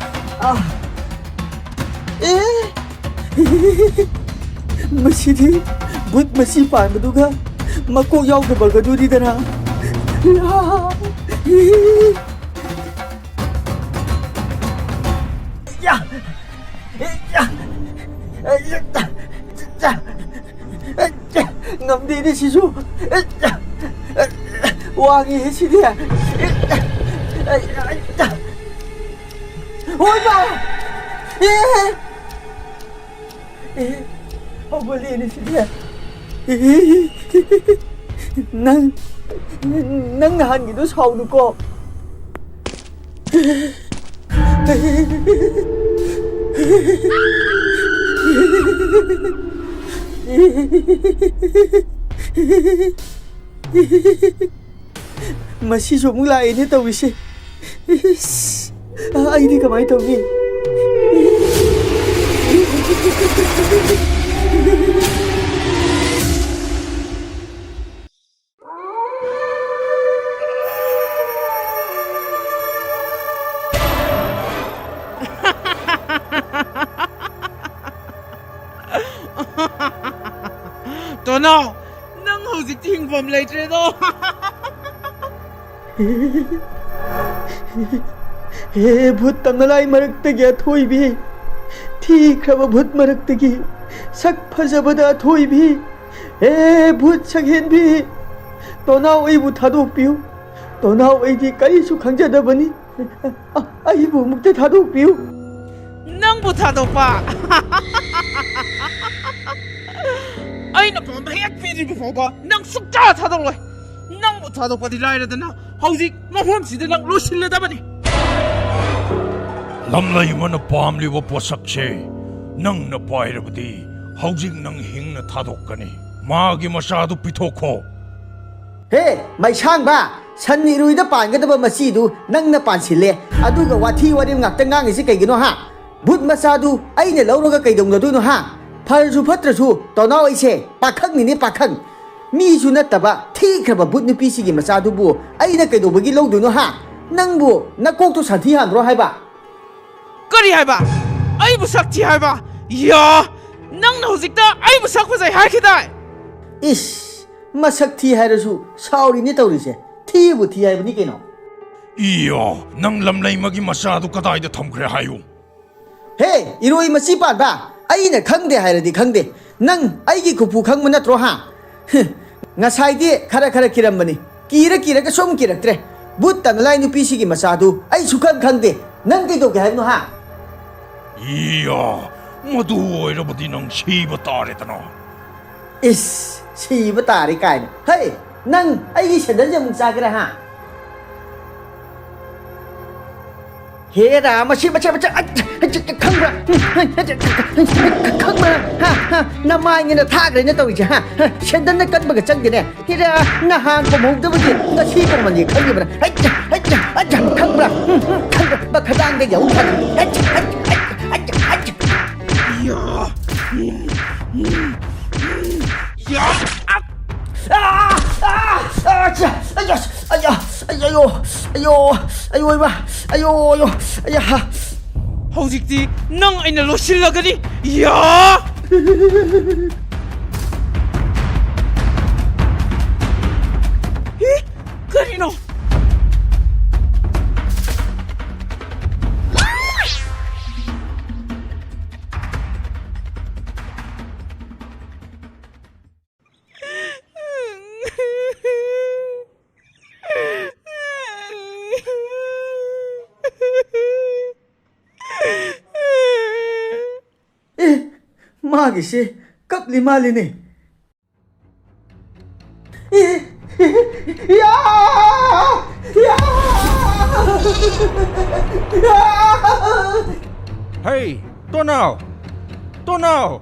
ꯑꯥ! ꯑꯦ! ꯃꯁꯤꯗꯤ ꯚꯨꯠ ꯃꯆꯤ ꯄꯥꯟꯕꯗꯨꯒ ꯃꯀꯣꯛ ꯌꯥꯎꯗꯕꯒꯗꯨꯅꯤꯗꯅ꯫ ꯌꯥ! ꯌꯥ! ꯌꯥ! ꯉꯝꯗꯦꯅꯦ ꯁꯤꯁꯨ꯫ ꯋꯥꯡꯉꯤꯍꯦ ꯁꯤꯗꯤ꯫ ꯍꯣꯏꯕ! ꯑꯦ! ꯑꯦ! ꯍꯧꯒꯠꯂꯦꯅꯦ ꯁꯤꯗꯤ꯫ ꯑꯦ! ꯅꯪ, ꯅꯪ ꯅꯍꯥꯟꯒꯤꯗꯣ ꯁꯥꯎꯅꯨꯀꯣ꯫ ꯃꯁꯤꯁꯨ ꯑꯃꯨꯛ ꯂꯥꯛꯑꯦꯅꯦ ꯇꯧꯔꯤꯁꯦ꯫ ꯏꯁ, ꯑꯩꯗꯤ ꯀꯃꯥꯏꯅ ꯇꯧꯅꯤ? ꯇꯣꯅꯥꯎ, ꯅꯪ ꯍꯧꯖꯤꯛꯇꯤ ꯍꯤꯡꯐꯝ ꯂꯩꯇ꯭ꯔꯦꯗꯣ꯫ ꯍꯦ ꯚꯨꯠ ꯇꯝꯅꯂꯥꯏ ꯃꯔꯛꯇꯒꯤ ꯑꯊꯣꯏꯕꯤ, ꯊꯤꯈ꯭ꯔꯕ ꯚꯨꯠ ꯃꯔꯛꯇꯒꯤ ꯁꯛ ꯐꯖꯕꯗ ꯑꯊꯣꯏꯕꯤ, ꯍꯦ ꯚꯨꯠ ꯁꯛꯍꯦꯟꯕꯤ, ꯇꯣꯅꯥꯎ ꯑꯩꯕꯨ ꯊꯥꯗꯣꯛꯄꯤꯌꯨ꯫ ꯇꯣꯅꯥꯎ ꯑꯩꯗꯤ ꯀꯔꯤꯁꯨ ꯈꯪꯖꯗꯕꯅꯤ꯫ ꯑ-, ꯑꯩꯕꯨ ꯑꯃꯨꯛꯇ ꯊꯥꯗꯣꯛꯄꯤꯌꯨ꯫ ꯅꯪꯕꯨ ꯊꯥꯗꯣꯛꯄ? ꯑꯩꯅ ꯄꯥꯝꯕ ꯍꯦꯛ ꯄꯤꯗ꯭ꯔꯤꯕ ꯐꯥꯎꯕ ꯅꯪ ꯁꯨꯛꯊꯥ ꯊꯥꯗꯣꯛꯂꯣꯏ꯫ ꯅꯪꯕꯨ ꯊꯥꯗꯣꯛꯄꯗꯤ ꯂꯥꯏꯔꯗꯅ ꯍꯧꯖꯤꯛ ꯃꯐꯝꯁꯤꯗ ꯅꯪ ꯂꯣꯏꯁꯤꯜꯂꯗꯕꯅꯤ꯫ ꯂꯝꯂꯩꯃꯅ ꯄꯥꯝꯂꯤꯕ ꯄꯣꯠꯁꯛꯁꯦ ꯅꯪꯅ ꯄꯥꯏꯔꯕꯗꯤ ꯍꯧꯖꯤꯛ ꯅꯪ ꯍꯤꯡꯅ ꯊꯥꯗꯣꯛꯀꯅꯤ꯫ ꯃꯥꯒꯤ ꯃꯆꯥꯗꯨ ꯄꯤꯊꯣꯛꯈꯣ꯫ ꯍꯦ, ꯃꯩꯁꯥꯡꯕ, ꯁꯟ ꯏꯔꯣꯏꯗ ꯄꯥꯟꯒꯗꯕ ꯃꯆꯤꯗꯨ ꯅꯪꯅ ꯄꯥꯟꯁꯤꯜꯂꯦ, ꯑꯗꯨꯒ ꯋꯥꯊꯤ ꯋꯥꯔꯦꯝ ꯉꯥꯛꯇ ꯉꯥꯡꯉꯤꯁꯤ ꯀꯩꯒꯤꯅꯣ ꯍꯥ? ꯚꯨꯠ ꯃꯆꯥꯗꯨ ꯑꯩꯅ ꯂꯧꯔꯒ ꯀꯩꯗꯧꯅꯗꯣꯏꯅꯣ ꯍꯥ? ꯐꯔꯁꯨ ꯐꯠꯇ꯭ꯔꯁꯨ ꯇꯣꯅꯥꯎ ꯑꯩꯁꯦ ꯄꯥꯈꯪꯅꯤꯅꯦ, ꯄꯥꯈꯪ꯫ ꯃꯤꯁꯨ ꯅꯠꯇꯕ ꯊꯤꯈ꯭ꯔꯕ ꯚꯨꯠ ꯅꯨꯄꯤꯁꯤꯒꯤ ꯃꯆꯥꯗꯨꯕꯨ ꯑꯩꯅ ꯀꯩꯗꯧꯕꯒꯤ ꯂꯧꯗꯣꯏꯅꯣ ꯍꯥ? ꯅꯪꯕꯨ ꯅꯀꯣꯛꯇꯣ ꯁꯟꯊꯤ ꯍꯥꯟꯕ꯭ꯔꯣ ꯍꯥꯏꯕ? ꯀꯔꯤ ꯍꯥꯏꯕ? ꯑꯩꯕꯨ ꯁꯛ ꯊꯤ ꯍꯥꯏꯕ? ꯌꯥ! ꯅꯪꯅ ꯍꯧꯖꯤꯛꯇ ꯑꯩꯕꯨ ꯁꯛ ꯐꯖꯩ ꯍꯥꯏꯈꯤꯗꯥꯏ? ꯏꯁ, ꯃꯁꯛ ꯊꯤ ꯍꯥꯏꯔꯁꯨ ꯁꯥꯎꯔꯤꯅꯦ ꯇꯧꯔꯤꯁꯦ꯫ ꯊꯤꯕꯨ ꯊꯤ ꯍꯥꯏꯕꯅꯤ ꯀꯩꯅꯣ꯫ ꯏꯌꯥ! ꯅꯪ ꯂꯝꯂꯩꯃꯒꯤ ꯃꯆꯥꯗꯨ ꯀꯗꯥꯏꯗ ꯊꯝꯈ꯭ꯔꯦ ꯍꯥꯏꯌꯨ꯫ ꯍꯦ, ꯏꯔꯣꯏ ꯃꯆꯤ ꯄꯥꯟꯕ, ꯑꯩꯅ ꯈꯪꯗꯦ ꯍꯥꯏꯔꯗꯤ ꯈꯪꯗꯦ꯫ ꯅꯪ ꯑꯩꯒꯤ ꯈꯨꯐꯨ ꯈꯪꯕ ꯅꯠꯇ꯭ꯔꯣ ꯍꯥ? ꯍ, ꯉꯁꯥꯏꯗꯤ ꯈꯔ ꯈꯔ ꯀꯤꯔꯝꯕꯅꯤ꯫ ꯀꯤꯔ ꯀꯤꯔꯒ ꯁꯨꯝ ꯀꯤꯔꯛꯇ꯭ꯔꯦ꯫ ꯚꯨꯠ ꯇꯝꯅꯂꯥꯏ ꯅꯨꯄꯤꯁꯤꯒꯤ ꯃꯆꯥꯗꯨ ꯑꯩ ꯁꯨꯛꯈꯪ ꯈꯪꯗꯦ꯫ ꯅꯪ ꯀꯩꯗꯧꯒꯦ ꯍꯥꯏꯕꯅꯣ ꯍꯥ? ꯏꯌꯥ! ꯃꯗꯨ ꯑꯣꯏꯔꯕꯗꯤ ꯅꯪ ꯁꯤꯕ ꯇꯥꯔꯦꯗꯅ꯫ ꯏꯁ, ꯁꯤꯕ ꯇꯥꯔꯦ ꯀꯥꯏꯅ꯫ ꯍꯩ, ꯅꯪ ꯑꯩꯒꯤ ꯁꯦꯟꯗꯜꯁꯦ ꯑꯃꯨꯛ ꯆꯥꯒꯦꯔꯥ ꯍꯥ? ꯍꯦꯔꯥ, ꯃꯁꯤ ꯃꯆꯥ ꯃꯆꯥ, ꯑ, ꯑ, ꯈꯪꯕ꯭ꯔꯥ? ꯈꯪꯕ꯭ꯔꯥ? ꯍꯥ? ꯍꯥ? ꯅꯃꯥꯏꯅꯤꯅ ꯊꯥꯈ꯭ꯔꯦꯅ ꯇꯧꯔꯤꯁꯦ, ꯍꯥ? ꯍꯥ? ꯁꯦꯟꯗꯟꯅ ꯀꯟꯕꯒ ꯆꯪꯗꯦꯅꯦ꯫ ꯍꯦꯔꯥ, ꯅꯍꯥꯟ ꯀꯣꯝꯍꯧꯗꯕꯒꯤ ꯉꯁꯤ ꯀꯣꯝꯍꯜꯂꯤ ꯈꯪꯉꯤꯕ꯭ꯔꯥ? ꯍꯩꯠ, ꯍꯩꯠ, ꯍꯩꯠ, ꯈꯪꯕ꯭ꯔꯥ? ꯎꯝ, ꯎꯝ, ꯈꯪꯕ꯭ꯔꯥ? ꯃꯈꯥꯗꯥꯡꯗ ꯌꯧ ꯐꯪꯉꯤ꯫ ꯍꯩꯠ, ꯍꯩꯠ, ꯍꯩꯠ, ꯍꯩꯠ, ꯍꯩꯠ꯫ ꯌꯥ! ꯌꯥ! ꯑꯥ! ꯑꯥ! ꯑꯥ! ꯑꯌꯥ! ꯑꯌꯥ! ꯑꯌꯥ! ꯑꯌꯣ! ꯑꯌꯣ! ꯑꯌꯣ! ꯏꯃꯥ! ꯑꯌꯣ! ꯑꯌꯣ! ꯑꯌꯥ! ꯍꯧꯖꯤꯛꯇꯤ ꯅꯪ ꯑꯩꯅ ꯂꯣꯏꯁꯤꯜꯂꯒꯅꯤ! ꯌꯥ! ꯏ! ꯀꯔꯤꯅꯣ? ꯑꯦ, ꯃꯥꯒꯤꯁꯦ ꯀꯞꯂꯤ ꯃꯥꯜꯂꯤꯅꯦ꯫ ꯑꯦ, ꯑꯦ, ꯌꯥ! ꯌꯥ! ꯌꯥ! ꯍꯩ, ꯇꯣꯅꯥꯎ! ꯇꯣꯅꯥꯎ!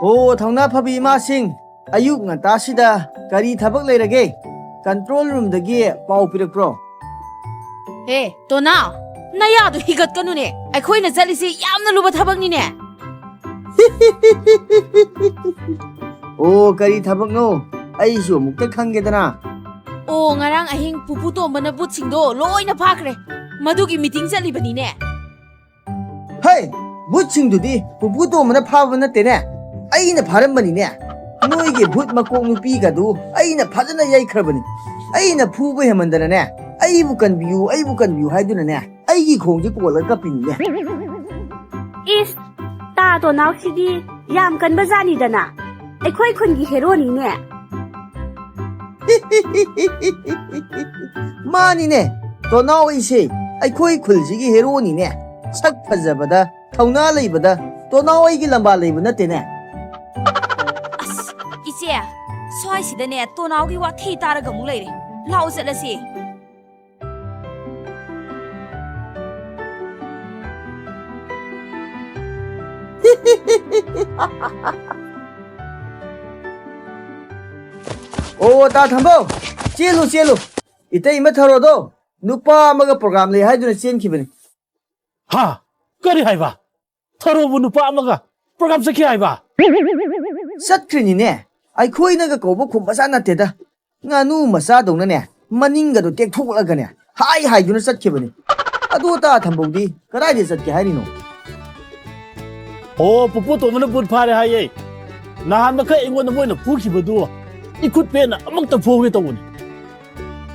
ꯑꯣ, ꯊꯧꯅꯥ ꯐꯕꯤ ꯏꯃꯥꯁꯤꯡ, ꯑꯌꯨꯛ ꯉꯟꯇꯥꯁꯤꯗ ꯀꯔꯤ ꯊꯕꯛ ꯂꯩꯔꯒꯦ? ꯀꯟꯇ꯭ꯔꯣꯜ ꯔꯨꯝꯗꯒꯤ ꯄꯥꯎ ꯄꯤꯔꯛꯄ꯭ꯔꯣ? ꯍꯦ, ꯇꯣꯅꯥꯎ, ꯅꯌꯥꯗꯨ ꯍꯤꯒꯠꯀꯅꯨꯅꯦ꯫ ꯑꯩꯈꯣꯏꯅ ꯆꯠꯂꯤꯁꯤ ꯌꯥꯝꯅ ꯂꯨꯕ ꯊꯕꯛꯅꯤꯅꯦ꯫ ꯑꯣ, ꯀꯔꯤ ꯊꯕꯛꯅꯣ? ꯑꯩꯁꯨ ꯑꯃꯨꯛꯇ ꯈꯪꯒꯦꯗꯅ꯫ ꯑꯣ, ꯉꯔꯥꯡ ꯑꯍꯤꯡ ꯄꯨꯄꯨ ꯇꯣꯝꯕꯅ ꯕꯨꯠꯁꯤꯡꯗꯣ ꯂꯣꯏꯅ ꯐꯥꯈ꯭ꯔꯦ꯫ ꯃꯗꯨꯒꯤ ꯃꯤꯇꯤꯡ ꯆꯠꯂꯤꯕꯅꯤꯅꯦ꯫ ꯍꯩ, ꯚꯨꯠꯁꯤꯡꯗꯨꯗꯤ ꯄꯨꯄꯨ ꯇꯣꯝꯕꯅ ꯐꯥꯕ ꯅꯠꯇꯦꯅꯦ, ꯑꯩꯅ ꯐꯥꯔꯝꯕꯅꯤꯅꯦ꯫ ꯅꯣꯏꯒꯤ ꯚꯨꯠ ꯃꯀꯣꯛ ꯅꯨꯄꯤꯒꯗꯨ ꯑꯩꯅ ꯐꯖꯅ ꯌꯩꯈ꯭ꯔꯕꯅꯤ꯫ ꯑꯩꯅ ꯐꯨꯕ ꯍꯦꯟꯃꯟꯗꯅꯅꯦ, "ꯑꯩꯕꯨ ꯀꯟꯕꯤꯌꯨ, ꯑꯩꯕꯨ ꯀꯟꯕꯤꯌꯨ" ꯍꯥꯏꯗꯨꯅꯅꯦ, ꯑꯩꯒꯤ ꯈꯣꯡꯁꯦ ꯀꯣꯜꯂꯒ ꯀꯞꯄꯤꯅꯤꯅꯦ꯫ ꯏꯁ, ꯇꯥ ꯇꯣꯅꯥꯎꯁꯤꯗꯤ ꯌꯥꯝ ꯀꯟꯕ ꯖꯥꯠꯅꯤꯗꯅ꯫ ꯑꯩꯈꯣꯏ ꯈꯨꯟꯒꯤ ꯍꯦꯔꯣꯅꯤꯅꯦ꯫ ꯃꯥꯅꯤꯅꯦ, ꯇꯣꯅꯥꯎ ꯑꯩꯁꯦ ꯑꯩꯈꯣꯏ ꯈꯨꯜꯁꯤꯒꯤ ꯍꯦꯔꯣꯅꯤꯅꯦ꯫ ꯁꯛ ꯐꯖꯕꯗ, ꯊꯧꯅꯥ ꯂꯩꯕꯗ ꯇꯣꯅꯥꯎ ꯑꯩꯒꯤ ꯂꯝꯕꯥ ꯂꯩꯕ ꯅꯠꯇꯦꯅꯦ꯫ ꯑꯁ, ꯏꯆꯦ, ꯁ꯭ꯋꯥꯏꯁꯤꯗꯅꯦ ꯇꯣꯅꯥꯎꯒꯤ ꯋꯥꯊꯤ ꯇꯥꯔꯒ ꯑꯃꯨꯛ ꯂꯩꯔꯦ꯫ ꯂꯥꯛꯑꯣ ꯆꯠꯂꯁꯤ꯫ ꯑꯣ, ꯇꯥ ꯊꯝꯕꯧ, ꯆꯦꯜꯂꯨ, ꯆꯦꯜꯂꯨ꯫ ꯏꯇꯩꯃ ꯊꯔꯣꯗꯣ ꯅꯨꯄꯥ ꯑꯃꯒ program ꯂꯩ ꯍꯥꯏꯗꯨꯅ ꯆꯦꯟꯈꯤꯕꯅꯤ꯫ ꯍꯥ? ꯀꯔꯤ ꯍꯥꯏꯕ? ꯊꯔꯣꯕꯨ ꯅꯨꯄꯥ ꯑꯃꯒ program ꯆꯠꯈꯤ ꯍꯥꯏꯕ? ꯆꯠꯈ꯭ꯔꯤꯅꯤꯅꯦ꯫ ꯑꯩꯈꯣꯏꯅꯒ ꯀꯧꯕ ꯈꯨꯝꯕꯖꯥꯠ ꯅꯠꯇꯦꯗ꯫ ꯉꯥꯅꯨ ꯃꯆꯥꯗꯧꯅꯅꯦ, ꯃꯅꯤꯡꯒꯗꯣ ꯇꯦꯛꯊꯣꯛꯂꯒꯅꯦ, ꯍꯥꯏ ꯍꯥꯏꯗꯨꯅ ꯆꯠꯈꯤꯕꯅꯤ꯫ ꯑꯗꯨ ꯇꯥ ꯊꯝꯕꯧꯗꯤ ꯀꯗꯥꯏꯗ ꯆꯠꯀꯦ ꯍꯥꯏꯔꯤꯅꯣ? ꯑꯣ, ꯄꯨꯄꯨ ꯇꯣꯝꯕꯅ ꯕꯨꯠ ꯐꯥꯔꯦ ꯍꯥꯏꯌꯦ꯫ ꯅꯍꯥꯟ ꯃꯈꯩ ꯑꯩꯉꯣꯟꯗ ꯃꯣꯏꯅ ꯐꯨꯈꯤꯕꯗꯨ ꯏꯈꯨꯠ ꯄꯦꯟꯅ ꯑꯃꯨꯛꯇ ꯐꯨꯒꯦ ꯇꯧꯕꯅꯤ꯫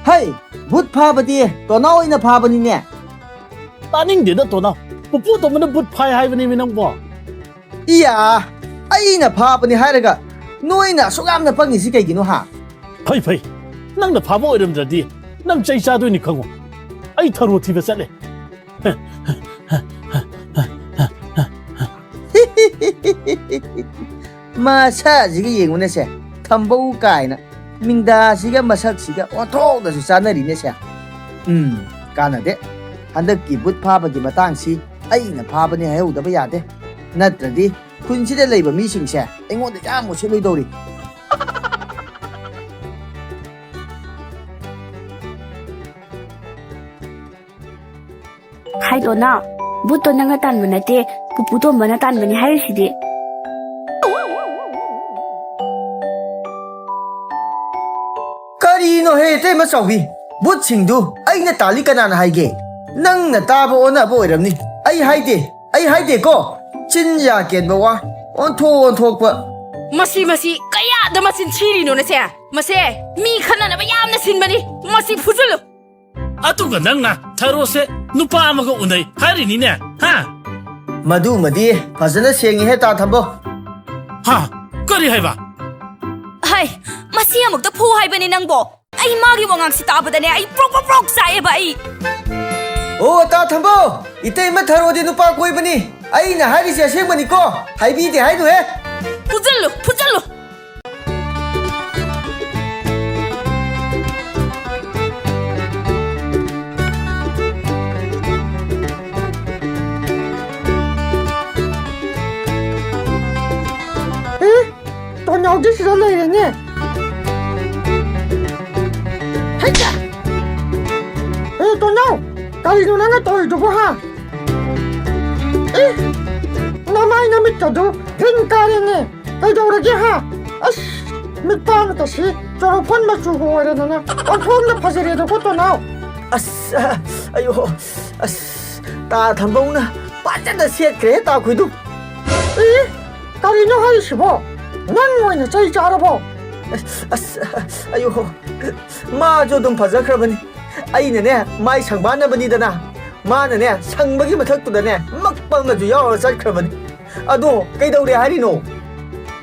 ꯍꯩ, ꯕꯨꯠ ꯐꯥꯕꯗꯤ ꯇꯣꯅꯥꯎ ꯑꯣꯏꯅ ꯐꯥꯕꯅꯤꯅꯦ꯫ ꯇꯥꯅꯤꯡꯗꯦꯗ ꯇꯣꯅꯥꯎ, ꯄꯨꯄꯨ ꯇꯣꯝꯕꯅ ꯕꯨꯠ ꯐꯥꯏ ꯍꯥꯏꯕꯅꯦꯃꯤ ꯅꯪꯕꯣ꯫ ꯏꯌꯥ, ꯑꯩꯅ ꯐꯥꯕꯅꯤ ꯍꯥꯏꯔꯒ ꯅꯣꯏꯅ ꯑꯁꯨꯛ ꯌꯥꯝꯅ ꯄꯪꯉꯤꯁꯤ ꯀꯩꯒꯤꯅꯣ ꯍꯥ? ꯐꯩ, ꯐꯩ, ꯅꯪꯅ ꯐꯥꯕ ꯑꯣꯏꯔꯝꯗ꯭ꯔꯗꯤ ꯅꯪ ꯆꯩ ꯆꯥꯗꯣꯏꯅꯤ ꯈꯪꯉꯨ꯫ ꯑꯩ ꯊꯔꯣ ꯊꯤꯕ ꯆꯠꯂꯦ꯫ ꯃꯁꯥꯁꯤꯒ ꯌꯦꯡꯉꯨꯅꯦꯁꯦ, ꯊꯝꯕꯧ ꯀꯥꯏꯅ꯫ ꯃꯤꯡꯗꯥꯁꯤꯒ ꯃꯁꯛꯁꯤꯒ ꯑꯣꯟꯊꯣꯛꯅꯁꯨ ꯆꯥꯅꯔꯤꯅꯦꯁꯦ꯫ ꯎꯝ, ꯀꯥꯟꯅꯗꯦ꯫ ꯍꯟꯗꯛꯀꯤ ꯕꯨꯠ ꯐꯥꯕꯒꯤ ꯃꯇꯥꯡꯁꯤ ꯑꯩꯅ ꯐꯥꯕꯅꯤ ꯍꯥꯏꯍꯧꯗꯕ ꯌꯥꯗꯦ꯫ ꯅꯠꯇ꯭ꯔꯗꯤ ꯈꯨꯟꯁꯤꯗ ꯂꯩꯕ ꯃꯤꯁꯤꯡꯁꯦ ꯑꯩꯉꯣꯟꯗ ꯌꯥꯝ ꯎꯁꯤꯠꯂꯣꯏꯗꯧꯔꯤ꯫ ꯍꯥꯏꯗꯣꯅ, ꯕꯨꯠꯇꯣ ꯅꯪꯅ ꯇꯥꯟꯕ ꯅꯠꯇꯦ, ꯄꯨꯄꯨ ꯇꯣꯝꯕꯅ ꯇꯥꯟꯕꯅꯤ ꯍꯥꯏꯔꯤꯁꯤꯗꯤ꯫ ꯀꯔꯤꯅꯣꯍꯦ, ꯏꯇꯩꯃ ꯆꯥꯎꯕꯤ? ꯕꯨꯠꯁꯤꯡꯗꯨ ꯑꯩꯅ ꯇꯥꯜꯂꯤ ꯀꯅꯥꯅ ꯍꯥꯏꯒꯦ? ꯅꯪꯅ ꯇꯥꯕ ꯑꯣꯟꯅꯕ ꯑꯣꯏꯔꯝꯅꯤ꯫ ꯑꯩ ꯍꯥꯏꯗꯦ, ꯑꯩ ꯍꯥꯏꯗꯦꯀꯣ꯫ ꯆꯤꯟ ꯌꯥ ꯀꯦꯟꯕ ꯋꯥ, ꯑꯣꯟꯊꯣꯛ ꯑꯣꯟꯊꯣꯛꯄ꯫ ꯃꯁꯤ, ꯃꯁꯤ ꯀꯌꯥꯗ ꯃꯆꯤꯟ ꯊꯤꯔꯤꯅꯣ ꯅꯁꯦ? ꯃꯁꯦ ꯃꯤ ꯈꯠꯅꯅꯕ ꯌꯥꯝꯅ ꯁꯤꯟꯕꯅꯤ꯫ ꯃꯁꯤ ꯐꯨꯖꯜꯂꯨ꯫ ꯑꯗꯨꯒ ꯅꯪꯅ ꯊꯔꯣꯁꯦ ꯅꯨꯄꯥ ꯑꯃꯒ ꯎꯅꯩ ꯍꯥꯏꯔꯤꯅꯤꯅꯦ, ꯍꯥ? ꯃꯗꯨꯃꯗꯤ ꯐꯖꯅ ꯁꯦꯡꯉꯤꯍꯦ, ꯇꯥ ꯊꯝꯕꯧ꯫ ꯍꯥ? ꯀꯔꯤ ꯍꯥꯏꯕ? ꯍꯥꯏ, ꯃꯁꯤ ꯑꯃꯨꯛꯇ ꯐꯨ ꯍꯥꯏꯕꯅꯤ ꯅꯪꯕꯣ꯫ ꯑꯩ ꯃꯥꯒꯤ ꯋꯥꯉꯥꯡꯁꯤ ꯇꯥꯕꯗꯅꯦ, ꯑꯩ ꯄ꯭ꯔꯣꯛ ꯄ꯭ꯔꯣꯛ ꯄ꯭ꯔꯣꯛ ꯆꯥꯛꯑꯦꯕ ꯑꯩ꯫ ꯑꯣ, ꯇꯥ ꯊꯝꯕꯧ, ꯏꯇꯩꯃ ꯊꯔꯣꯗꯤ ꯅꯨꯄꯥ ꯀꯣꯏꯕꯅꯤ꯫ ꯑꯩꯅ ꯍꯥꯏꯔꯤꯁꯦ ꯑꯁꯦꯡꯕꯅꯤꯀꯣ, ꯍꯥꯏꯕꯤꯗꯦ ꯍꯥꯏꯅꯨꯍꯦ꯫ ꯐꯨꯖꯜꯂꯨ, ꯐꯨꯖꯜꯂꯨ꯫ ꯑꯦ, ꯇꯣꯟꯅꯥꯎꯗꯤ ꯁꯤꯗ ꯂꯩꯔꯦꯅꯦ꯫ ꯍꯩꯌꯥ! ꯑꯦ, ꯇꯣꯟꯅꯥꯎ, ꯀꯔꯤꯅꯣ ꯅꯪꯅ ꯇꯧꯔꯤꯗꯨꯕꯨ, ꯍꯥ? ꯑꯦ, ꯅꯃꯥꯏ ꯅꯃꯤꯠꯀꯗꯨ ꯒ꯭ꯔꯤꯟ ꯀꯥꯔꯦꯅꯦ꯫ ꯀꯩꯗꯧꯔꯒꯦ, ꯍꯥ? ꯑꯁ, ꯃꯤꯠꯄꯥꯟꯒꯁꯤ ꯆꯣꯔꯐꯣꯟ ꯃꯆꯨꯒ ꯑꯣꯏꯔꯗꯅ ꯑꯣꯟꯊꯣꯛꯅ ꯐꯖꯔꯦꯗꯀꯣ, ꯇꯣꯟꯅꯥꯎ꯫ ꯑꯁ, ꯑꯌꯣ, ꯑꯁ, ꯇꯥ ꯊꯝꯕꯧꯅ ꯐꯖꯅ ꯁꯦꯠꯈ꯭ꯔꯦ, ꯇꯥ ꯈꯣꯏꯗꯨ꯫ ꯑꯦ, ꯀꯔꯤꯅꯣ ꯍꯥꯏꯔꯤꯁꯤꯕꯣ? ꯅꯪ ꯑꯣꯏꯅ ꯆꯩ ꯆꯥꯔꯕꯣ? ꯑꯁ, ꯑꯁ, ꯑꯌꯣ, ꯃꯥꯁꯨ ꯑꯗꯨꯝ ꯐꯖꯈ꯭ꯔꯕꯅꯤ꯫ ꯑꯩꯅꯅꯦ, ꯃꯥꯏ ꯁꯪꯕꯥꯟꯅꯕꯅꯤꯗꯅ, ꯃꯥꯅꯅꯦ, ꯁꯪꯕꯒꯤ ꯃꯊꯛꯇꯨꯗꯅꯦ, ꯃꯛꯄ ꯑꯃꯁꯨ ꯌꯥꯎꯔ ꯆꯠꯈ꯭ꯔꯕꯅꯤ꯫ ꯑꯗꯣ ꯀꯩꯗꯧꯔꯦ ꯍꯥꯏꯔꯤꯅꯣ?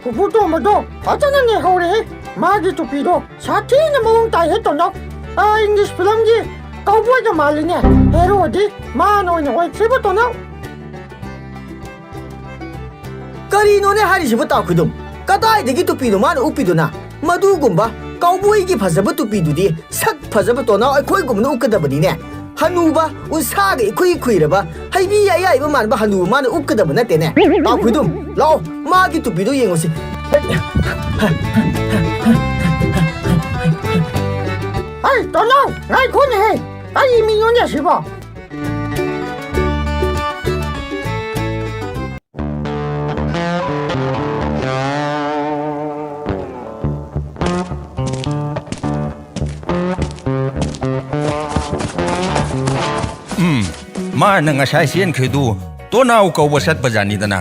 ꯄꯨꯄꯨ ꯇꯣꯝꯕꯗꯣ ꯐꯖꯅ ꯅꯩꯍꯧꯔꯦꯍꯦ꯫ ꯃꯥꯒꯤ ꯇꯨꯄꯤꯗꯣ ꯁꯥꯊꯤꯅ ꯃꯑꯣꯡ ꯇꯥꯏꯍꯦ, ꯇꯣꯟꯅꯥꯎ꯫ ꯑꯥ, ꯏꯪꯂꯤꯁ ꯐꯤꯂꯝꯒꯤ ꯀꯧꯕꯣꯏꯒ ꯃꯥꯜꯂꯤꯅꯦ꯫ ꯍꯦꯔꯣꯗꯤ ꯃꯥꯅ ꯑꯣꯏꯅ ꯑꯣꯏꯈ꯭ꯔꯤꯕ, ꯇꯣꯟꯅꯥꯎ꯫ ꯀꯔꯤꯅꯣꯅꯦ ꯍꯥꯏꯔꯤꯁꯤꯕꯨ, ꯇꯥ ꯈꯣꯏꯗꯨꯝ? ꯀꯗꯥꯏꯗꯒꯤ ꯇꯨꯄꯤꯅꯣ ꯃꯥꯅ ꯎꯞꯄꯤꯗꯨꯅ? ꯃꯗꯨꯒꯨꯝꯕ ꯀꯧꯕꯣꯏꯒꯤ ꯐꯖꯕ ꯇꯨꯄꯤꯗꯨꯗꯤ ꯁꯛ ꯐꯖꯕ ꯇꯣꯟꯅꯥꯎ ꯑꯩꯈꯣꯏꯒꯨꯝꯕꯅ ꯎꯞꯀꯗꯕꯅꯤꯅꯦ꯫ ꯍꯅꯨꯕ, ꯎꯟꯁꯥꯒ ꯏꯈꯨꯏ ꯈꯨꯏꯔꯕ, ꯍꯩꯕꯤ ꯑꯌꯥꯏꯕ ꯃꯥꯟꯕ ꯍꯅꯨꯕ ꯃꯥꯅ ꯎꯞꯀꯗꯕ ꯅꯠꯇꯦꯅꯦ꯫ ꯇꯥ ꯈꯣꯏꯗꯨꯝ, ꯂꯥꯛꯑꯣ, ꯃꯥꯒꯤ ꯇꯨꯄꯤꯗꯣ ꯌꯦꯡꯉꯨꯁꯤ꯫ ꯍꯩ, ꯇꯣꯟꯅꯥꯎ, ꯉꯥꯏꯈꯣꯅꯦꯍꯦ꯫ ꯀꯔꯤ ꯃꯤꯅꯣꯅꯦ ꯑꯁꯤꯕꯣ? ꯎꯝ, ꯃꯥꯅ ꯉꯁꯥꯏ ꯆꯦꯟꯈ꯭ꯔꯤꯗꯨ ꯇꯣꯅꯥꯎ ꯀꯧꯕ ꯆꯠꯄꯖꯥꯠꯅꯤꯗꯅ꯫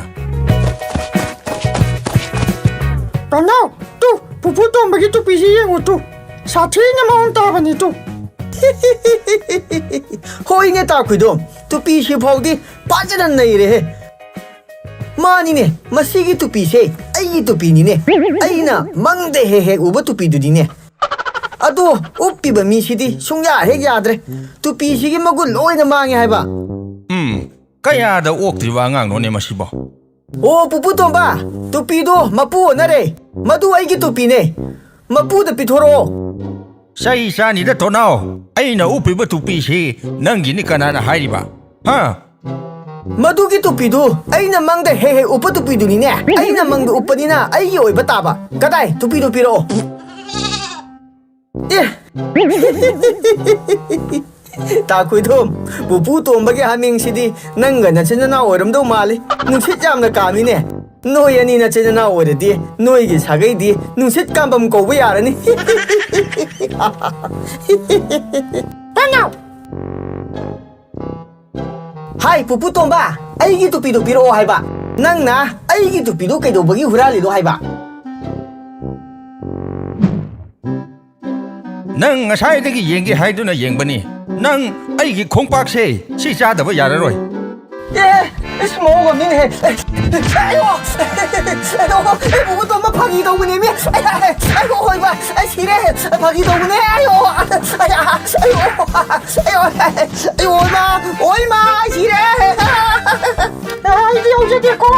ꯇꯣꯅꯥꯎ, ꯇꯨ, ꯄꯨꯄꯨ ꯇꯣꯝꯕꯒꯤ ꯇꯨꯄꯤꯁꯤ ꯌꯦꯡꯉꯨ ꯇꯨ꯫ ꯁꯥꯊꯤꯅ ꯃꯑꯣꯡ ꯇꯥꯕꯅꯤ ꯇꯨ꯫ ꯍꯣꯏꯅꯦ ꯇꯥꯈꯨꯏꯗꯣ, ꯇꯨꯄꯤꯁꯤ ꯐꯥꯎꯗꯤ ꯐꯖꯅ ꯅꯩꯔꯦꯍꯦ꯫ ꯃꯥꯅꯤꯅꯦ, ꯃꯁꯤꯒꯤ ꯇꯨꯄꯤꯁꯦ ꯑꯩꯒꯤ ꯇꯨꯄꯤꯅꯤꯅꯦ꯫ ꯑꯩꯅ ꯃꯪꯗ ꯍꯦꯛ ꯍꯦꯛ ꯎꯕ ꯇꯨꯄꯤꯗꯨꯅꯤꯅꯦ꯫ ꯑꯗꯣ ꯎꯞꯄꯤꯕ ꯃꯤꯁꯤꯗꯤ ꯁꯨꯡꯌꯥ ꯍꯦꯛ ꯌꯥꯗ꯭ꯔꯦ꯫ ꯇꯨꯄꯤꯁꯤꯒꯤ ꯃꯒꯨꯟ ꯂꯣꯏꯅ ꯃꯥꯡꯉꯦ ꯍꯥꯏꯕ꯫ ꯎꯝ, ꯀꯌꯥꯗ ꯑꯣꯛꯇ꯭ꯔꯤꯕ ꯑꯉꯥꯡꯅꯣꯅꯦ ꯃꯁꯤꯕꯣ? ꯑꯣ, ꯄꯨꯄꯨ ꯇꯣꯝꯕ, ꯇꯨꯄꯤꯗꯣ ꯃꯄꯨ ꯑꯣꯟꯅꯔꯦ꯫ ꯃꯗꯨ ꯑꯩꯒꯤ ꯇꯨꯄꯤꯅꯦ꯫ ꯃꯄꯨꯗ ꯄꯤꯊꯣꯔꯛꯑꯣ꯫ ꯆꯩ ꯆꯥꯅꯤꯗ ꯇꯣꯅꯥꯎ, ꯑꯩꯅ ꯎꯞꯄꯤꯕ ꯇꯨꯄꯤꯁꯤ ꯅꯪꯒꯤꯅꯤ ꯀꯅꯥꯅ ꯍꯥꯏꯔꯤꯕ? ꯍꯥ? ꯃꯗꯨꯒꯤ ꯇꯨꯄꯤꯗꯨ ꯑꯩꯅ ꯃꯪꯗ ꯍꯦꯛ ꯍꯦꯛ ꯎꯞꯄ ꯇꯨꯄꯤꯗꯨꯅꯤꯅꯦ꯫ ꯑꯩꯅ ꯃꯪꯗ ꯎꯞꯄꯅꯤꯅ ꯑꯩꯒꯤ ꯑꯣꯏꯕ ꯇꯥꯕ꯫ ꯀꯗꯥꯏ? ꯇꯨꯄꯤꯗꯨ ꯄꯤꯔꯛꯑꯣ꯫ ꯑꯦ! ꯇꯥ ꯈꯨꯏꯊꯨꯝ, ꯄꯨꯄꯨ ꯇꯣꯝꯕꯒꯤ ꯍꯥꯃꯦꯡꯁꯤꯗꯤ ꯅꯪꯒ ꯅꯆꯤꯟ ꯅꯅꯥꯎ ꯑꯣꯏꯔꯝꯗꯧ ꯃꯥꯜꯂꯤ꯫ ꯅꯨꯡꯁꯤꯠ ꯌꯥꯝꯅ ꯀꯥꯝꯃꯤꯅꯦ꯫ ꯅꯣꯏ ꯑꯅꯤ ꯅꯆꯤꯟ ꯅꯅꯥꯎ ꯑꯣꯏꯔꯗꯤ ꯅꯣꯏꯒꯤ ꯁꯥꯒꯩꯗꯤ ꯅꯨꯡꯁꯤꯠ ꯀꯥꯝꯕꯝ ꯀꯧꯕ ꯌꯥꯔꯅꯤ꯫ ꯇꯅꯥꯎ! ꯍꯥꯏ, ꯄꯨꯄꯨ ꯇꯣꯝꯕ, ꯑꯩꯒꯤ ꯇꯨꯄꯤꯗꯨ ꯄꯤꯔꯛꯑꯣ ꯍꯥꯏꯕ꯫ ꯅꯪꯅ ꯑꯩꯒꯤ ꯇꯨꯄꯤꯗꯨ ꯀꯩꯗꯧꯕꯒꯤ ꯍꯨꯔꯥꯜꯂꯤꯅꯣ ꯍꯥꯏꯕ? ꯅꯪ ꯉꯁꯥꯏꯗꯒꯤ ꯌꯦꯡꯒꯦ ꯍꯥꯏꯗꯨꯅ ꯌꯦꯡꯕꯅꯤ꯫ ꯅꯪ ꯑꯩꯒꯤ ꯈꯣꯡꯄꯥꯛꯁꯦ ꯁꯤ ꯆꯥꯗꯕ ꯌꯥꯔꯔꯣꯏ꯫ ꯑꯦ, ꯏꯁ, ꯃꯑꯣꯡ ꯑꯃꯅꯤꯅꯦꯍꯦ꯫ ꯑꯌꯣ! ꯑꯗꯣ, ꯑꯩ ꯄꯨꯄꯨ ꯇꯣꯝꯕ ꯐꯥꯒꯤ ꯇꯧꯕꯅꯦꯃꯤ꯫ ꯑꯩ, ꯑꯩ, ꯑꯩ, ꯑꯣ, ꯍꯣꯏ, ꯚꯥꯏ, ꯑꯩ ꯁꯤꯔꯦ꯫ ꯐꯥꯒꯤ ꯇꯧꯕꯅꯦ꯫ ꯑꯌꯣ! ꯑꯌꯥ! ꯑꯌꯣ! ꯑꯌꯣ! ꯑꯌꯣ! ꯑꯣꯏꯃꯥ! ꯑꯣꯏꯃꯥ! ꯑꯩ ꯁꯤꯔꯦ! ꯑꯩꯗꯤ ꯍꯧꯖꯗꯦꯀꯣ꯫